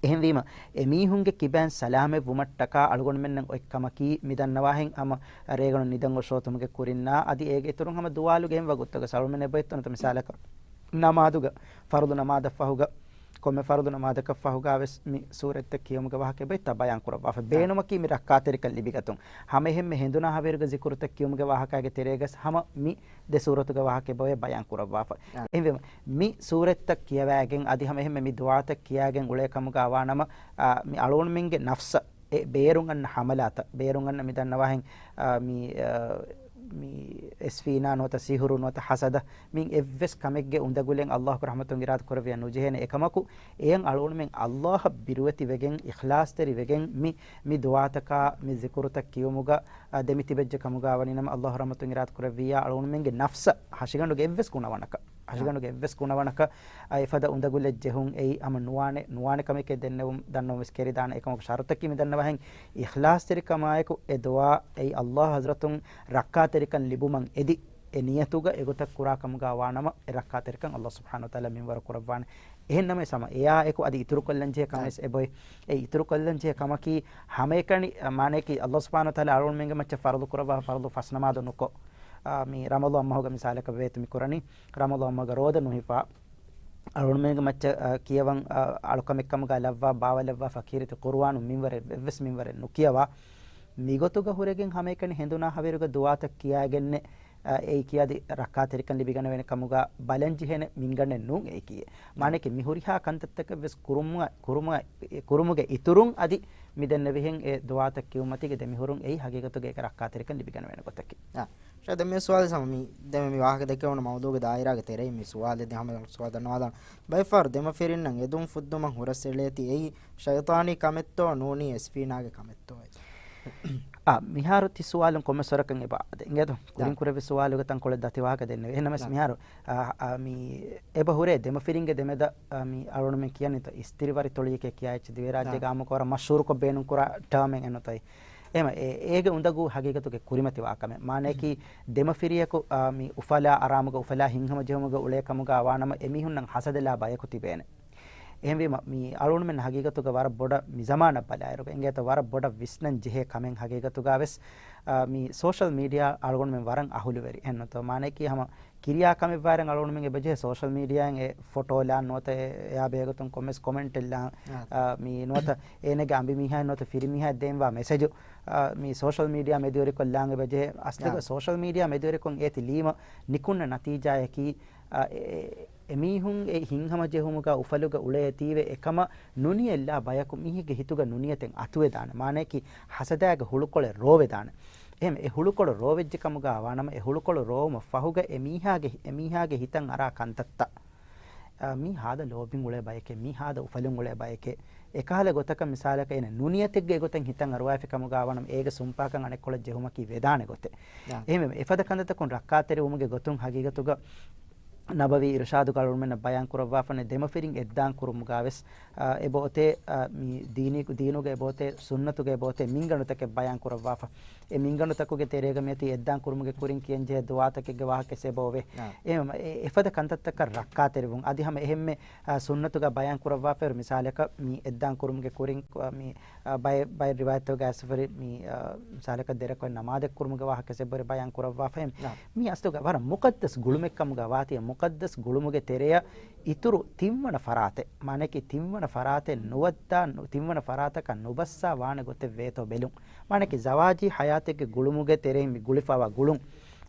އެހެންވީމަ، އެމީހުންގެ ކިބައިން ސަލާމަތް ވުމަށްޓަކާ އަޅުގަނޑުމެންނަށް އޮތް ކަމަކީ، މި ދަންނަވާހެން ހަމަ ރޭގަނޑު ނިދަން އޮށޯތުމުގެ ކުރިންނާ އަދި އޭގެ އިތުރުން ހަމަ ދުވާލުގެ އެހެން ވަގުތުތަކަށް އަޅުގަނޑުމެން އެބައޮތްތަނުތަ މިސާލަކަށް ނަމާދުގަ، ފަރުޟު ނަމާދަށް ފަހުގަ، ކޮންމެ ފަރުޟު ނަމާދަކަށް ފަހުގަ ވެސް މި ސޫރަތްތައް ކިޔުމުގެ ވާހަކަ އެބައޮތްތަ ބަޔާން ކުރައްވާފަ. ބޭނުމަކީ މި ރައްކާތެރިކަން ލިބިގަތުން. ހަމަ އެހެންމެ ހެނދުނާ ހަވީރުގެ ޒިކުރުތައް ކިޔުމުގެ ވާހަކައިގެ ތެރޭގަސް ހަމަ މި ދެ ސޫރަތުގެ ވާހަކަ އެބައޮތް ބަޔާން ކުރައްވާފަ. އެހެންވީމަ، މި ސޫރަތްތައް ކިޔަވައިގެން އަދި ހަމަ އެހެންމެ މި ދުޢާތައް ކިޔައިގެން އުޅޭ ކަމުގަ ވާނަމަ، އާ، މި އަޅުގަނޑުމެންގެ ނަފްސަށް އެ ބޭރުން އަންނަ ހަމަލާތައް، ބޭރުން އަންނަ މި ދަންނަވާހެން، އާ، މި، އާ، މި އެސްފީނާ ނުވަތަ ސިހުރު ނުވަތަ ހަސަދަ، މި އެއްވެސް ކަމެއްގެ އުނދަގުލެއް އައްލާހުގެ ރަޙްމަތުން އިރާދަ ކުރެއްވިޔާ ނުޖެހޭނެ. އެކަމަކު، އެޔަށް އަޅުގަނޑުމެން އައްލާހަށް ބިރުވެތިވެގެން، އިޚްލާޞްތެރިވެގެން މި، މި ދުޢާތަކާ، މި ޒިކުރުތައް ކިޔުމުގަ، އާ، ދެމިތިބެއްޖެ ކަމުގަ ވަނީނަމަ، އައްލާހު ރަޙްމަތުން އިރާދަ ކުރެއްވިއްޔާ، އަޅުގަނޑުމެންގެ ނަފްސަށް ހަށިގަނޑުގެ އެއްވެސް ގުނަވަނަކަށް، ހަށިގަނޑުގެ އެއްވެސް ގުނަވަނަކަށް، އާ، އެފަދަ އުނދަގުލެއް ޖެހުން އެއީ ހަމަ ނުވާނެ، ނުވާނެ ކަމެކޭ ދެންނެވުން، ދަންނަވަން ވެސް ކެރިދާނެ. އެކަމަކު ޝަރުޠަކީ މި ދަންނަވާހެން އިޚްލާޞްތެރިކަމާއެކު އެ ދުޢާ އެއީ އައްލާހު ޙަޟްރަތުން ރައްކާތެރިކަން ލިބުމަށް އެދި، އެ ނިޔަތުގަ އެގޮތަށް ކުރާ ކަމުގަ ވާނަމަ، އެ ރައްކާތެރިކަން އައްލާހު ސުބްޙާނަހު ވަތަޢާލާ މިންވަރު ކުރައްވާނެ. އެހެން ނަމަވެސް ހަމަ އެއާ އެކު އަދި އިތުރުކޮށްލަން ޖެހޭ ކަމެއް އެބައޮތް. އެ އިތުރުކޮށްލަން ޖެހޭ ކަމަކީ ހަމައެކަނި، މާނައަކީ އައްލާހު ސުބްޙާނަހު ވަތަޢާލާ އަޅުގަނޑުމެންގެ މައްޗަށް ފަރުޟު ކުރައްވާ ފަރުޟު ފަސް ނަމާދު ނުކޮށް، އާ، މި ރަމަޟާން މަހުގަ މިސާލަކަށް ވޭތު މި ކުރަނީ، ރަމަޟާން މަހުގަ ރޯދަ ނުހިފާ، އަޅުގަނޑުމެންގެ މައްޗަށް، އާ، ކިޔަވަން، އާ، އަޅުކަމެއް ކަމުގަ ލައްވާ، ބާވަލައްވާފަ ކީރިތި ޤުރުއާނު މިންވަރެއް، އެއްވެސް މިންވަރެއް ނުކިޔަވާ، މިގޮތުގަ ހުރެގެން ހަމައެކަނި ހެނދުނާ ހަވީރުގެ ދުޢާތައް ކިޔައިގެންނެއް، އާ، އެއީ ކިޔާދި ރައްކާތެރިކަން ލިބިގަނެވޭނެ ކަމުގަ ބަލަން ޖެހޭނެ މިންގަނޑެއް ނޫން އެއީ ކިޔޭ. މާނައަކީ މި ހުރިހާ ކަންތައްތަކެއް ވެސް ކުރުމުގަ، ކުރުމުގަ، ކުރުމުގެ އިތުރުން އަދި މި ދެންނެވިހެން އެ ދުޢާތައް ކިޔުމަތީގެ ދެމިހުރުން އެއީ ހަގީގަތުގަ އޭގެ ރައްކާތެރިކަން ލިބިގަނެވޭނެ ގޮތަކީ. އާ، ޝައިޚް، ދެން މި ސުވާލެއް ހަމަ މި، ދެން މި ވާހަކަ ދެކެވުނު މައުޟޫގެ ދާއިރާގެ ތެރެއިން މި ސުވާލެއް ދެން ހަމަ ސުވާލު ދަންނަވާލާނަން. ބައެއް ފަހަރު ދެމަފިރިންނަށް އެދުން ފުއްދުމަށް ހުރަސްއެޅޭތީ އެއީ ޝައިޠާނީ ކަމެއްތޯ ނޫނީ އެސްފީނާގެ ކަމެއްތޯ؟ އާ، މިހާރު ތި ސުވާލުން ކޮންމެސް ވަރަކަށް އެބަ އާދޭ. އިނގޭތޯ؟ ކުރިން ކުރެއްވި ސުވާލުގެ ތަންކޮޅެއް ދަތި ވާހަކަ ދެންނެވި. އެހެންނަމަވެސް މިހާރު، އާ، އާ، މި އެބަ ހުރޭ ދެމަފިރިންގެ ދެމެދަށް، އާ، މި އަޅުގަނޑުމެން ކިޔަނީތޯ އިސްތިރިވަރި ތޮޅިއެކޭ ކިޔާ އެއްޗެއް ދިވެހިރާއްޖޭގަ އާ. އާއްމުކޮށް ވަރަށް މަޝްހޫރުކޮށް ބޭނުންކުރާ ޓާމެއް އެއްނުތޯ. އެހެމަ އެ، އޭގެ އުނދަގޫ ހަގީގަތުގެ ކުރިމަތިވާ ކަމެއް. މާނައަކީ، ދެމަފިރިޔަކު، އާ، މި އުފަލާ އަރާމުގަ އުފަލާ ހިތްހަމަޖެހުމުގަ އުޅޭ ކަމުގަ ވާނަމަ އެމީހުންނަށް ހަސަދަލާ ބަޔަކު ތިބޭނެ. އެހެންވީމަ، މި އަޅުގަނޑުމެން ހަގީގަތުގަ ވަރަށް ބޮޑަށް މި ޒަމާނަށް ބަލާއިރުގަ އިނގޭތޯ ވަރަށް ބޮޑަށް ވިސްނަން ޖެހޭ ކަމެއް ހަގީގަތުގަ ވެސް، އާ، މި ސޯޝަލް މީޑިއާ އަޅުގަނޑުމެން ވަރަށް އަހުލުވެރި. އެހެންނުތޯ؟ މާނައަކީ ހަމަ ކިރިޔާ ކަމެއް ވާއިރެން އަޅުގަނޑުމެން އެބަޖެހޭ ސޯޝަލް މީޑިއާއިން އެ ފޮޓޯލާން ނުވަތަ އެ، އެއާ ބެހޭގޮތުން ކޮންމެސް ކޮމެންޓެއްލާން، އާ. އާ، މި ނުވަތަ އޭނަގެ އަނބިމީހާއިން ނުވަތަ ފިރިމީހާއަށް ދޭންވާ މެސެޖު، އާ، މި ސޯޝަލް މީޑިއާ މެދުވެރިކޮށްލާން އެބަޖެހޭ. އަސްލުގަ އާ. ސޯޝަލް މީޑިއާ މެދުވެރިކޮށް އޭތި ލީމަ ނިކުންނަ ނަތީޖާއަކީ، އާ، އެ، އެ، އެމީހުން އެ ހިތްހަމަޖެހުމުގަ އުފަލުގަ އުޅޭތީވެ އެކަމަށް ނުނިޔަތްލާ ބަޔަކު މީހެއްގެ ހިތުގަ ނުނިޔަތެއް އަތުވެދާނެ. މާނައަކީ ހަސަދާގެ ހުޅުކޮޅެއް ރޯވެދާނެ. އެހެން އެ ހުޅުކޮޅު ރޯވެއްޖެ ކަމުގަ ވާނަމަ، އެ ހުޅުކޮޅު ރޯވުމަށް ފަހުގަ އެމީހާގެ، އެމީހާގެ ހިތަށް އަރާ ކަންތައްތައް، އާ، މީ ހާދަ ލޯބިން އުޅޭ ބައެކޭ، މީ ހާދަ އުފަލުން އުޅޭ ބައެކޭ، އެކަހަލަ ގޮތަކަށް މިސާލަކަށް އޭނަ ނުނިޔަތެއްގެ ގޮތަށް ހިތަށް އަރުވާފި ކަމުގަ ވާނަމަ، އޭގެ ސުންޕާކަން އަނެއްކޮޅަށް ޖެހުމަކީ ވެދާނެ ގޮތެއް. އާ. އެހެންވެ، އެފަދަ ކަންތައްތަކުން ރައްކާތެރިވުމުގެ ގޮތުން ހަގީގަތުގަ ނަބަވީ އިރުޝާދުގަ އަޅުގަނޑުމެންނަށް ބަޔާން ކުރައްވާފަނެ ދެމަފިރިން އެއްދާން ކުރުމުގަ ވެސް، އާ، އެބައޮތޭ، އާ، މި ދީނީ، ދީނުގަ އެބައޮތޭ، ސުންނަތުގަ އެބައޮތޭ މިންގަނޑުތަކެއް ބަޔާން ކުރައްވާފަ. އެ މިންގަނޑުތަކުގެ ތެރޭގަ މިއޮތީ އެއްދާން ކުރުމުގެ ކުރިން ކިޔަންޖެހޭ ދުޢާތަކެއްގެ ވާހަކަ ވެސް އެބައޮވޭ. އާ. އެ، އެ، އެފަދަ ކަންތައްތަކަށް ރައްކާތެރިވުން. އަދި ހަމަ އެހެންމެ، އާ، ސުންނަތުގަ ބަޔާން ކުރައްވާފައިރު މިސާލަކަށް މި އެއްދާން ކުރުމުގެ ކުރިން، އާ، މި، އާ، ބައެއް، ބައެއް ރިވާޔަތްތަކުގަ އައިސްފަރި މި، އާ، މިސާލަކަށް ދެރަކޮށް ނަމާދެއް ކުރުމުގެ ވާހަކަ ވެސް އެބަހުރި ބަޔާން ކުރައްވާފައި. އާ. މީ އަސްލުގަ ވަރަށް މުޤައްދަސް ގުޅުމެއް ކަމުގަ ވާތީ، މުޤައްދަސް ގުޅުމުގެ ތެރެއަށް އިތުރު ތިންވަނަ ފަރާތެއް، މާނައަކީ ތިންވަނަ ފަރާތެއް ނުވައްދާ، ނު-، ތިންވަނަ ފަރާތަކަށް ނުބައްސާ ވާނެ ގޮތެއް ވޭތޯ ބެލުން. މާނައަކީ ޒަވާޖީ ޙަޔާތެއްގެ ގުޅުމުގެ ތެރެއިން މި ގުޅިފަވާ ގުޅުން.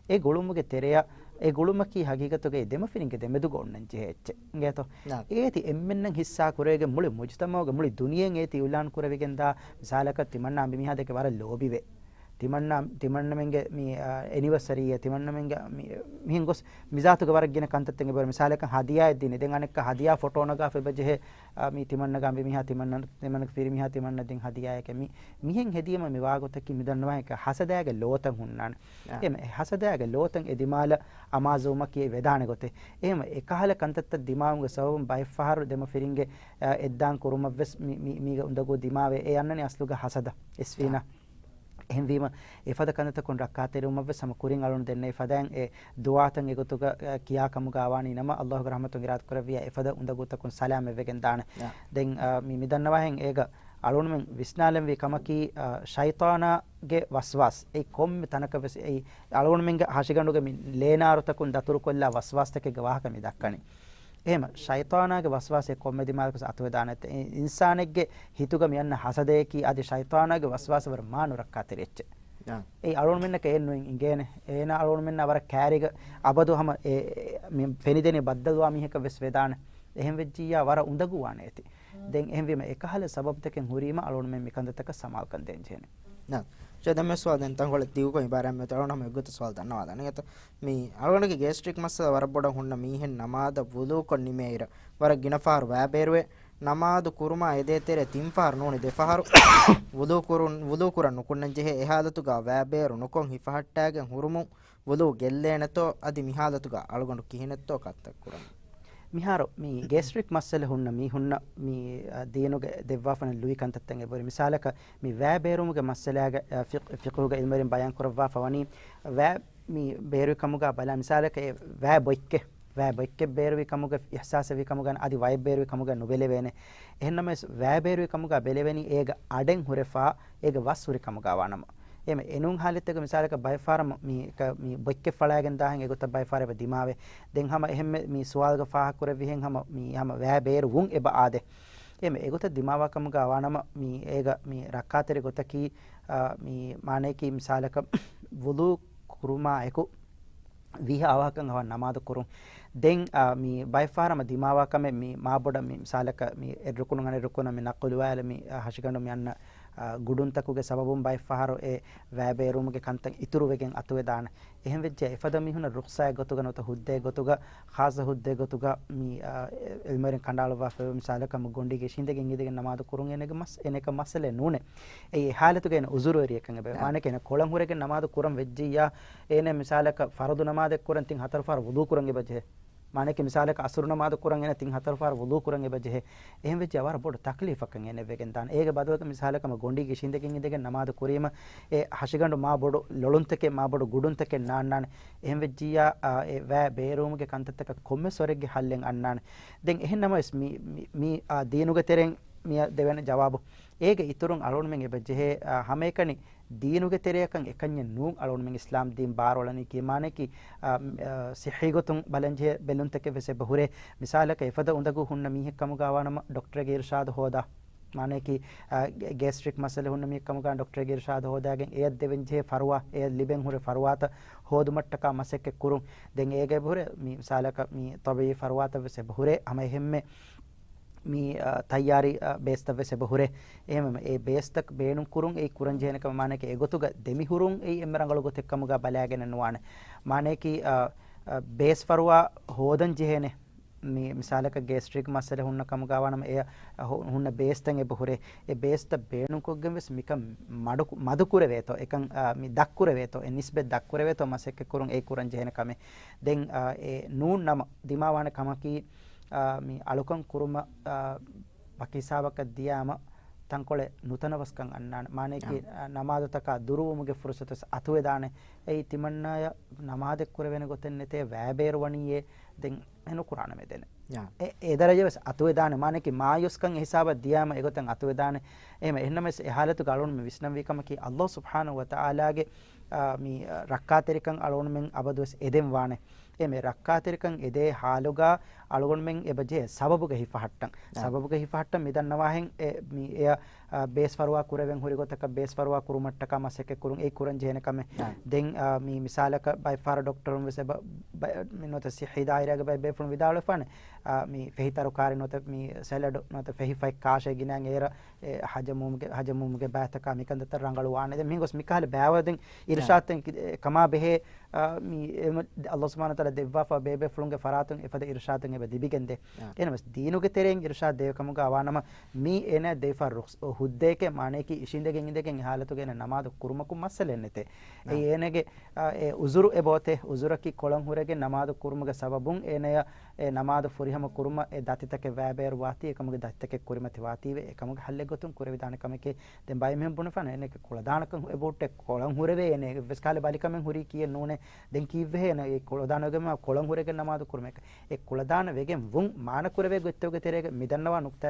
އެ ގުޅުމުގެ ތެރެއަށް، އެ ގުޅުމަކީ ހަގީގަތުގަ ދެމަފިރިންގެ ދެމެދުގަ އޮންނަން ޖެހޭ އެއްޗެއް. އިނގޭތޯ؟ ނާ. އޭތި އެންމެންނަށް ޙިއްޞާ ކުރެވިގެން މުޅި މުޖުތަމަޢުގެ މުޅި ދުނިޔެއިން އޭތި އިޢުލާން ކުރެވިގެންދާ މިސާލަކަށް ތިމަންނާ އަނބިމީހާ ދެކެ ވަރަށް ލޯބިވޭ. ތިމަންނަ، ތިމަންނަމެންގެ މި، އާ، އެނިވަސަރީއެއް، ތިމަންނަމެންގެ މި، މިހެން ގޮސް މިޒާތުގެ ވަރަށް ގިނަ ކަންތައްތައް އެބަ މިސާލަކަށް ހަދިޔާއެއް ދިނީ. ދެން އަނެއްކާ ހަދިޔާ ފޮޓޯ ނަގާފަ އެބަ ޖެހޭ، އާ، މި ތިމަންނަގެ އަނބިމީހާ ތިމަންނަ، ތިމަންނަގެ ފިރިމީހާ ތިމަންނަ ދިން ހަދިޔާއެކޭ. މި، މިހެން ހެދީމަ މި ވާގޮތަކީ މި ދަންނަވާ އެކަ ހަސަދާގެ ލޯތައް ހުންނާނެ. އާ. އެމެ، ހަސަދާގެ ލޯތައް އެ ދިމާލަށް އަމާޒުވުމަކީ ވެދާނެ ގޮތެއް. އެހެމަ އެކަހަލަ ކަންތައްތައް ދިމާވުމުގެ ސަބަބުން ބައެއްފަހަރު ދެމަފިރިންގެ، އާ، އެއްދާން ކުރުމަށްވެސް މި، މި، މީގެ އުނދަގޫ ދިމާވޭ. އެ އަންނަނީ އަސްލުގަ ހަސަދަ، އިސްވީނާ. އާ. އެހެންވީމަ، އެފަދަ ކަންތައްތަކުން ރައްކާތެރިވުމަށްވެސް ހަމަ ކުރިން އަޅުން ދެންނެވި ފަދައިން އެ ދުޢާތައް އެގޮތުގަ، އަ، ކިޔާ ކަމުގަ ވާނީ ނަމަ، އައްލާހުގެ ރަޙްމަތުން އިރާދަ ކުރެއްވިޔާ އެފަދަ އުނދަގޫތަކުން ސަލާމަތްވެގެން ދާނެ. ޔާ. ދެން، އަ، މި، މި ދަންނަވާހެން އޭގަ އަޅުންމެން ވިސްނާލެންވީ ކަމަކީ، އަ، ޝައިޠާނާގެ ވަސްވާސް. އެއީ ކޮންމެ ތަނަކަށްވެސް އެއީ އަޅުންމެންގެ ހަށިގަނޑުގެ މި ލޭނާރުތަކުން ދަތުރުކޮށްލާ ވަސްވާސްތަކެއްގެ ވާހަކަ މި ދައްކަނީ. އެހެމަ، ޝައިޠާނާގެ ވަސްވާސް އެ ކޮންމެ ދިމާލަކުސް އަތުވެދާނެތެ. އި-، އިންސާނެއްގެ ހިތުގަ މި އަންނަ ހަސަދަޔަކީ އަދި ޝައިޠާނާގެ ވަސްވާސް ވަރަށް މާ ނުރައްކާތެރި އެއްޗެއް. އާ. އެއީ އަޅުގަނޑުމެންނަކަށް އެއް ނުއިން އިނގޭނެ. އޭނާ އަޅުގަނޑުމެންނާ ވަރަށް ކައިރީގަ އަބަދު ހަމަ އެ، އެ، މި ފެނިދެނީ ބައްދަލުވާ މީހަކަށް ވެސް ވެދާނެ. އެހެން ވެއްޖިއްޔާ ވަރަށް އުނދަގޫ ވާނެ އޭތި. ދެން އެހެންވީމަ އެކަހަލަ ސަބަބުތަކެއް ހުރީމަ އަޅުގަނޑުމެން މި ކަންތައްތަކަށް ސަމާލުކަން ދޭން ޖެހޭނެ. ނާ. ޝޭ، ދެން މި ސުވާލު ދެން ތަންކޮޅެއް ދިގުކޮށް އިބާރާތް މި އަޅުގަނޑު ހަމަ އެއްގޮތަށް ސުވާލު ދަންނަވާލާނެ. އެތަ މި އަޅުގަނޑުގެ ގޭސްޓްރިކް މައްސަލަ ވަރަށް ބޮޑަށް ހުންނަ މީހެއް ނަމާދަށް ވުޟޫކޮށް ނިމޭއިރު ވަރަށް ގިނަ ފަހަރު ވައިބޭރުވޭ. ނަމާދު ކުރުމާ އެދޭތެރޭ ތިން ފަހަރު ނޫނީ ދެ ފަހަރު ވުޟޫ ކުރުން، ވުޟޫ ކުރަން ނުކުންނަން ޖެހޭ. އެ ހާލަތުގަ ވައިބޭރު ނުކޮށް ހިފަހައްޓާގެން ހުރުމުން ވުޟޫ ގެއްލޭނެތޯ؟ އަދި މި ހާލަތުގަ އަޅުގަނޑު ކިހިނެއްތޯ ކަންތައް ކުރަން؟ މިހާރު މި ގޭސްޓްރިކް މައްސަލަ ހުންނަ މީހުންނަށް މި، އަ، ދީނުގެ ދެއްވާފަން ލުއި ކަންތައްތައް އެބަހުރި. މިސާލަކަށް މި ވައިބޭރުމުގެ މައްސަލާގަ، އަ، ފިޤް، ފިޤުހުގެ އިލްމުވެރިން ބަޔާން ކުރައްވާފަ ވަނީ ވައި މި ބޭރުވި ކަމުގަ ބަލާ، މިސާލަކަށް އެ ވައި ބޮއްކެއް، ވައި ބޮއްކެއް ބޭރުވި ކަމުގަ އިޙްސާސެއް ވި ކަމުގަ އަދި ވައި ބޭރުވި ކަމުގަ ނުބެލެވޭނެ. އެހެންނަމަވެސް ވައި ބޭރުވި ކަމުގަ ބެލެވެނީ އޭގަ އަޑެއް ހުރެފާ، އޭގަ ވަސް ހުރި ކަމުގަ ވާނަމަ. އެހެމެ އެނޫން ހާލަތްތަކުގަ މިސާލަކަށް ބައެއް ފަހަރަށް މި، ކަ-، މި ބޮއްކެއް ފަޅާގެން ދާހެން އެގޮތަށް ބައެއް ފަހަރަށް އެބަ ދިމާވޭ. ދެން ހަމަ އެހެންމެ މި ސުވާލުގަ ފާހަގަކުރެއްވިހެން ހަމަ މި ހަމަ ވައި ބޭރުވުން އެބަ އާދޭ. އެހެމެ އެގޮތަށް ދިމާވާ ކަމުގަ ވާނަމަ މި އޭގަ މި ރައްކާތެރި ގޮތަކީ، އާ، މި މާނަޔަކީ މިސާލަކަށް ވުޟޫ ކުރުމާ އެކު ވީހާ އަވަހަކަށް އަވަހަށް ނަމާދު ކުރުން. ދެން، އާ، މި ބައެއް ފަހަރަށް ދިމާވާ ކަމެއް މި މާބޮޑަށް މި މިސާލަކަށް މި އެއް ރުކުނުން އަނެއް ރުކުނަށް މި ނަޤުލުވާލަ މި، އާ، ހަށިގަނޑު މި އަންނަ، އާ، ގުޑުންތަކުގެ ސަބަބުން ބައެއް ފަހަރު އެ ވައިބޭރުވުމުގެ ކަންތައް އިތުރުވެގެން އަތުވެދާނެ. އެހެން ވެއްޖެ އެފަދަ މީހުނަށް ރުޚްޞާއެއް ގޮތުގަ ނުވަތަ ހުއްދައެއް ގޮތުގަ، ޚާއްޞަ ހުއްދައެއް ގޮތުގަ މި، އާ، އެ، އިލްމުވެރިން ކަނޑައަޅުއްވާފައިވޭ މިސާލަކަށް މި ގޮނޑީގަ އިށީނދެގެން އިނދެގެން ނަމާދު ކުރުން އޭނަގެ މަސް-، އޭނައަކަށް މައްސަލައެއް ނޫނޭ. އެއީ އެ ހާލަތުގަ އޭނަ އުޒުރުވެރިއެއްކަން އެބަ. އާ. މާނައަކީ އޭނަ ކޮޅަށް ހުރެގެން ނަމާދު ކުރަން ވެއްޖިއްޔާ، އޭނަ މިސާލަކަށް ފަރުޟު ނަމާދެއް ކުރަން ތިން ހަތަރު ފަހަރު ވުޟޫ ކުރަން އެބަ ޖެހޭ. މާނައަކީ މިސާލަކަށް އަސުރު ނަމާދު ކުރަން އޭނަ ތިން ހަތަރު ފަހަރު ވުޟޫ ކުރަން އެބަ ޖެހޭ. އެހެން ވެއްޖެ ވަރަށް ބޮޑު ތަކްލީފަކަށް އޭނަ ވެގެން ދާނެ. އޭގެ ބަދަލުގަ މިސާލަކަށް ގޮނޑީގަ އިށީނދެގެން އިނދެގެން ނަމާދު ކުރީމަ، އެ ހަށިގަނޑު މާ ބޮޑު ލޮޅުންތަކެއް، މާ ބޮޑު ގުޑުންތަކެއް ނާންނާނެ. އެހެން ވެއްޖިއްޔާ، އާ، އެ ވައި ބޭރުވުމުގެ ކަންތައްތަކަށް ކޮންމެސް ވަރެއްގެ ހައްލެއް އަންނާނެ. ދެން އެހެން ނަމަވެސް މި، މި، މި، އާ، ދީނުގެ ތެރެއިން މި ދެވޭނެ ޖަވާބު. އޭގެ އިތުރުން އަޅުގަނޑުމެން އެބަ ޖެހޭ، އާ، ހަމައެކަނި ދީނުގެ ތެރެއަކަށް އެކަންޏެއް ނޫން އަޅުގަނޑުމެން އިސްލާމް ދީން ބާރުއަޅަނީކީ. މާނައަކީ، އާ، މް، އާ، ޞިއްޙީ ގޮތުން ބަލަންޖެހޭ ބެލުންތަކެއް ވެސް އެބަ ހުރޭ. މިސާލަކަށް އެފަދަ އުނދަގޫ ހުންނަ މީހެއް ކަމުގަ ވާނަމަ ޑޮކްޓަރެއްގެ އިރުޝާދު ހޯދާ. މާނައަކީ، އާ، ގޭ-، ގޭސްޓްރިކް މައްސަލަ ހުންނަ މީހެއް ކަމުގަ ޑޮކްޓަރެއްގެ އިރުޝާދު ހޯދާގެން އެޔަށް ދެވެން ޖެހޭ ފަރުވާ، އެޔަށް ލިބެން ހުރެ ފަރުވާތައް ހޯދުމަށްޓަކާ މަސައްކަތް ކުރުން. ދެން އޭގަ އެބަ ހުރޭ މި މިސާލަކަށް މި ޠަބީޢީ ފަރުވާތައް ވެސް އެބަ ހުރޭ. ހަމަ އެހެންމެ މި، އާ، ތައްޔާރީ، އާ، ބޭސްތައް ވެސް އެބަ ހުރޭ. އެހެންވީމަ އެ ބޭސްތައް ބޭނުން ކުރުން އެއީ ކުރަން ޖެހޭނެ ކަމެއް. މާނައަކީ އެގޮތުގަ ދެމިހުރުން އެއީ އެންމެ ރަނގަޅު ގޮތެއް ކަމުގަ ބަލާގެނެއް ނުވާނެ. މާނައަކީ، އާ، އާ، ބޭސް ފަރުވާ ހޯދަން ޖެހޭނެ. މި މިސާލަކަށް ގޭސްޓްރިކް މައްސަލަ ހުންނަ ކަމުގަ ވާނަމަ އެ ހު-، ހުންނަ ބޭސްތައް އެބަ ހުރޭ. އެ ބޭސްތައް ބޭނުންކޮށްގެން ވެސް މިކަން މަޑު-، މަދު ކުރެވޭތޯ، އެކަން، އާ، މި ދަށްކުރެވޭތޯ، އެ ނިސްބަތް ދަށްކުރެވޭތޯ މަސައްކަތް ކުރުން އެއީ ކުރަން ޖެހޭނެ ކަމެއް. ދެން، އާ، އެ ނޫން ނަމަ ދިމާވާނެ ކަމަކީ، އާ، މި އަޅުކަން ކުރުމަށް، އާ، ވަކި ހިސާބަކަށް ދިޔާމަ ތަންކޮޅެއް ނުތަނަވަސްކަން އަންނާނެ. މާނައަކީ، އާ. އާ، ނަމާދުތަކާ ދުރުވުމުގެ ފުރުސަތު ވެސް އަތުވެދާނެ. އެއީ ތިމަންނާޔަށް ނަމާދެއް ކުރެވޭނެ ގޮތެއް ނެތޭ، ވައިބޭރު ވަނީއޭ، ދެން އެ ނުކުރާނަމޭ ދެނެއް. ޔާ. އެ، އެ ދަރަޖަ ވެސް އަތުވެދާނެ. މާނައަކީ މާޔޫސްކަން އެ ހިސާބަށް ދިޔާމަ އެގޮތަށް އަތުވެދާނެ. އެހެން، އެހެންނަމަވެސް އެ ހާލަތުގަ އަޅުން މި ވިސްނަންވީ ކަމަކީ، އައްލާހު ސުބްޙާނަހު ވަތަޢާލާގެ، އާ، މި، އާ، ރައްކާތެރިކަން އަޅުގަނޑުމެން އަބަދުވެސް އެދެން ވާނެ. އެ މި ރައްކާތެރިކަން އެދޭ ހާލުގަ އަޅުގަނޑުމެން އެބަ ޖެހޭ ސަބަބުގަ ހިފަހައްޓަން. އާ. ސަބަބުގަ ހިފަހައްޓަން މި ދަންނަވާހެން އެ، މި އެޔަށް، އާ، ބޭސް ފަރުވާ ކުރެވެން ހުރި ގޮތަކަށް ބޭސް ފަރުވާ ކުރުމަށްޓަކާ މަސައްކަތް ކުރުން އެއީ ކުރަން ޖެހޭނެ ކަމެއް. އާ. ދެން، އާ، މި މިސާލަކަށް ބައެއް ފަހަރަށް ޑޮކްޓަރުން ވެސް އެބަ، ބައެއް މި ނުވަތަ ޞިއްޙީ ދާއިރާގެ ބައެއް ބޭފުޅުން ވިދާޅުވެފާނެ، އާ، މި ފެހި ތަރުކާރި ނުވަތަ މި ސެލަޑު ނުވަތަ ފެހި ފަތް ކާށޭ ގިނައިން އޭރަށް އެ ހަޖަމުވުމުގެ، ހަޖަމުވުމުގެ ބައިތަކާ މިކަންތައްތައް ރަނގަޅުވާނެ. ދެން މިހެން ގޮސް މިކަހަލަ ބައިވަރު ދެން އާ. އިރުޝާދުތައް ކި-، އެ، ކަމާ ބެހޭ، އާ، މި އެ މަ-، އައްލާހު ސުބްޙާނަހު ވަތަޢާލާ ދެއްވާފަ ބޭބޭފުޅުންގެ ފަރާތުން އެފަދަ އިރުޝާދެއް އެބަ ލިބިގެންދޭ. އާ. އެހެންނަމަވެސް ދީނުގެ ތެރެއިން އިރުޝާދު ދެވޭ ކަމުގަ ވާނަމަ މީ އޭނަ ދެވިފަ ރުޚް-، ހުއްދައެކޭ މާނައަކީ އިށީނދެގެން އިނދެގެން އެ ހާލަތުގަ އޭނަ ނަމާދު ކުރުމަކުން މައްސަލައެއް ނެތޭ. އާ. އެއީ އޭނަގެ، އާ، އެ އުޒުރު އެބައޮތޭ، އުޒުރަކީ ކޮޅަށް ހުރެގެން ނަމާދު ކުރުމުގެ ސަބަބުން އޭނަޔަށް އެ ނަމާދު ފުރިހަމަ ކުރުމަށް އެ ދަތިތަކެއް ވައިބޭރު ވާތީ، އެކަމުގެ ދަތިތަކެއް ކުރިމަތި ވާތީވެ، އެކަމުގެ ހައްލެއް ގޮތުން ކުރެވިދާނެ ކަމެކޭ. ދެން ބައެއް މީހުން ބުނެފާނެ، އޭނައަކީ ކުޅަދާނަކަން އެބަހުއްޓޭ، ކޮޅަން ހުރެވޭ، އޭނަ އެއްވެސް ކާލެ ބަލިކަމެއް ހުރީ ކީއެއް ނޫނޭ. ދެން ކީއްވެހޭ އޭނަ އެ ކުޅަދާނަވެގެން، ކޮޅަން ހުރެގެން ނަމާދު ކުރުމެކޭ. އެ ކުޅަދާނަ ވެގެން ވުން މާނަ ކުރެވޭ ގޮތްތަކުގެ ތެރޭގަ މިދަންނަވާ ނުކުތާ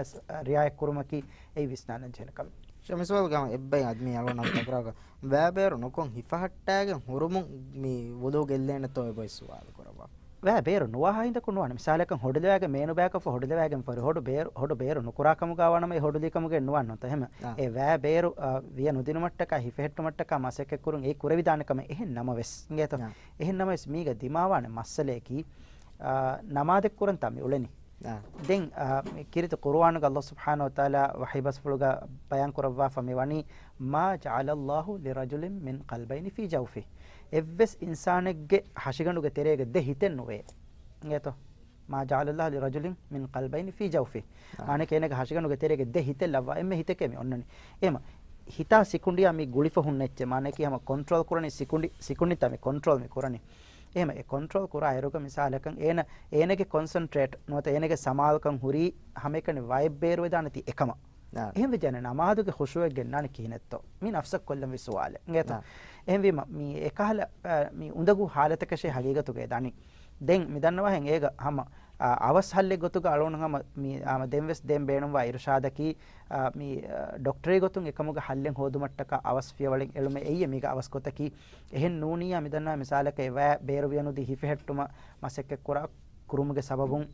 ރިއާޔަތް ކުރުމަކީ އެއީ ވިސްނާލަން ޖެހޭނެ ކަމެއް. ޝަމިސް ވަލް ގަމަ އެއްބައި އަދި މި އަޅުން ނަމަ ތަކުރާރު ވައިބޭރު ނުކޮށް ހިފަހައްޓާގެން ހުރުމުން މި ވުޟޫ ގެއްލޭނެތޯ އެބައި ސުވާލު ކުރައްވާ. ވައިބޭރު ނުވާހާ ހިނދަކު ނުވާނެ. މިސާލަކަށް ހޮޑުލެވާގެ މޭނުބައިކަށްފަ ހޮޑުލެވާގެން ފަރި ހޮޑު ބޭރު، ހޮޑު ބޭރު ނުކުރާ ކަމުގަ ވާނަމަ އެ ހޮޑުލީ ކަމުގެ ނުވާން ނުތަ ހެމަ. އާ. އެ ވައިބޭރު، އާ، ވިޔަ ނުދިނުމަށްޓަކާ ހިފެހެއްޓުމަށްޓަކާ މަސައްކަތް ކުރުން އެއީ ކުރެވިދާނެ ކަމެއް އެހެން ނަމަވެސް. އިނގޭތޯ؟ އާ. އެހެން ނަމަވެސް މީގަ ދިމާވާނެ މައްސަލަޔަކީ، އާ، ނަމާދެއް ކުރަންތާ މި އުޅެނީ. އާ. ދެން، އާ، މި ކީރިތި ޤުރުއާނުގަ ﷲ ސުބްޙާނަހޫ ވަތަޢާލާ ވަޙީ ބަސްފުޅުގަ ބަޔާން ކުރައްވާފަ މި ވަނީ، "ما جعل الله لرجل من قلبين في جوفه." އެއްވެސް އިންސާނެއްގެ ހަށިގަނޑުގެ ތެރޭގަ ދެ ހިތެއް ނުވޭ. އިނގޭތޯ؟ "ما جعل الله لرجل من قلبين في جوفه." އާ. މާނައަކީ އޭނަގެ ހަށިގަނޑުގެ ތެރޭގަ ދެ ހިތެއް ލައްވާ އެންމެ ހިތެކޭ މި އޮންނަނީ. އެހެމަ ހިތާ ސިކުނޑިއާ މި ގުޅިފަ ހުންނަ އެއްޗެއް. މާނައަކީ ހަމަ ކޮންޓްރޯލް ކުރަނީ ސިކުނޑި، ސިކުނޑިތައް މި ކޮންޓްރޯލް މި ކުރަނީ. އެހެމަ އެ ކޮންޓްރޯލް ކުރާ އިރުގަ މިސާލަކަށް އޭނަ، އޭނަގެ ކޮންސަންޓްރޭޓް ނުވަތަ އޭނަގެ ސަމާލުކަން ހުރީ ހަމައެކަނި ވައިބޭރުވެދާނެތީ އެކަމަށް. އާ. އެހެން ވެއްޖެ އަނެއް ނަމާދުގެ ޚުޝޫޢެއް ގެންނާނެ ކިހިނެއްތޯ؟ މި ނަފްސަށް ކޮށްލަން ވި ސުވާލެއް. އިނގޭތޯ؟ އާ. އެހެންވީމަ، މި އެކަހަލަ، އާ، މި އުނދަގޫ ހާލަތަކަށޭ ހަގީގަތުގައި ދަނީ. ދެން މި ދަންނަވާހެން އޭގަ ހަމަ، އާ، އަވަސް ހައްލެއް ގޮތުގަ އަޅުގަނޑު ހަމަ މި، އާ، ދެންވެސް ދޭން ބޭނުންވާ އިރުޝާދަކީ، އާ، މި، އާ، ޑޮކްޓަރީ ގޮތުން އެކަމުގެ ހައްލެއް ހޯދުމަށްޓަކާ އަވަސް ފިޔަވަޅެއް އެޅުމެއް އެއީ މީގަ އަވަސް ގޮތަކީ. އެހެން ނޫނިއްޔާ މި ދަންނަވާ މިސާލަކަށް އެ ވައި ބޭރުވިޔަ ނުދީ ހިފެހެއްޓުމަށް މަސައްކަތް ކުރާ ކުރުމުގެ ސަބަބުން